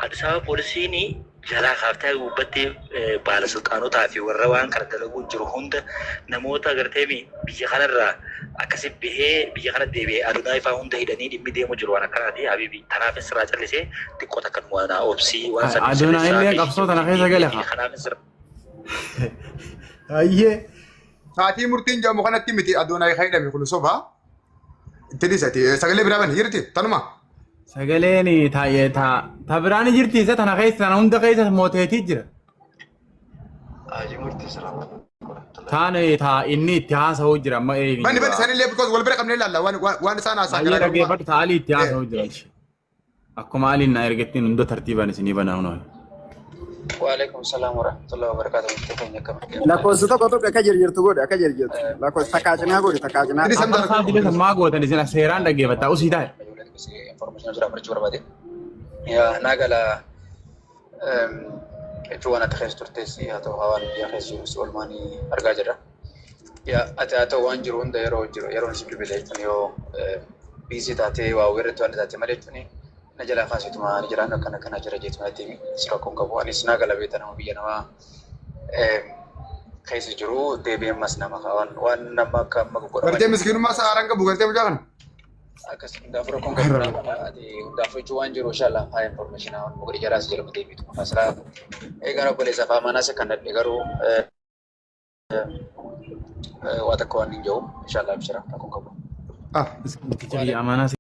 Addis Ababa poolisiin jalaa kaaftee gubbattee baalasulxaanotaa fi warra waan kana dalaguu jiru hunda namoota agartee biyya kanarraa akkasi bahee biyya kana deebi'ee adunaa ifaa hunda hidhanii dhimmi deemu jiru waan akkanaati habibi tanaafis sirraa callisee xiqqoo takka nu waan obsii waan san Adonaa illee qabsoo tana keessa gale haa. kanaafis sirraa Ayyee. Saatii murtiin jedhamu kanatti miti adoonaa kan hidhame kun soba. Itti dhiisati sagalee biraa bani jirti tanuma. Sagaleen taa'ee ta biraan jirti isa tana keessa tana hunda keessa mooteetii jira. Taane taa inni itti haasa'uu jira amma eegi. Bani bani sanillee because wal bira qabnee ilaalla waan waan isaan haasa'an Baay'ee garaagarummaa. dhaggeeffadhu taa alii itti haasa'uu jira. Akkuma aliin na ergettiin hunda tartiibaan isinii banaa hunoo. Waalaikum salam warahmatullahi wabarakatuh. Murtii keenya akkam Lakkoofsa tokko tokko akka jirjirtu godhe akka jirjirtu lakkoofsa takkaa cinaa godhe takkaa cinaa. Inni Amma samdaa isaan dibe maa gootan isin seeraan dhaggeeffattaa usii taa'e. Information jira barachuu barbaade. Yaa naa gala jechuun waan ati keessa turtes haa ta'u hawaan biyya keessa jirus oolmaanii argaa jirra. Yaa ati haa ta'u waan jiru hunda yeroo jiru yeroon si bilbile jechuun yoo Biizii taatee waa weerratti waan taate malee jechuun na jalaa kaasituma ani jiraan akkana akkana jira jeetuma natti himi. Si rakkoon qabu anis naa gala beekta nama biyya namaa keessa jiru deebi'ee ammas nama waan waan nama akka amma Gartee godhaman miskiinummaa isaa haaraan qabu gartee mucaa kana. Akkas hundaafuu rakkoon qabu ati hundaafuu jechuun waan jiru inshallah haa information waan godhe jaraas jedhamu deebiitu masalaa eegaan obboleessa afaa manaas kan dhadhe garuu waa takka waan hin jiru inshallah abshira rakkoon qabu. Ah. Biyya amaanaa.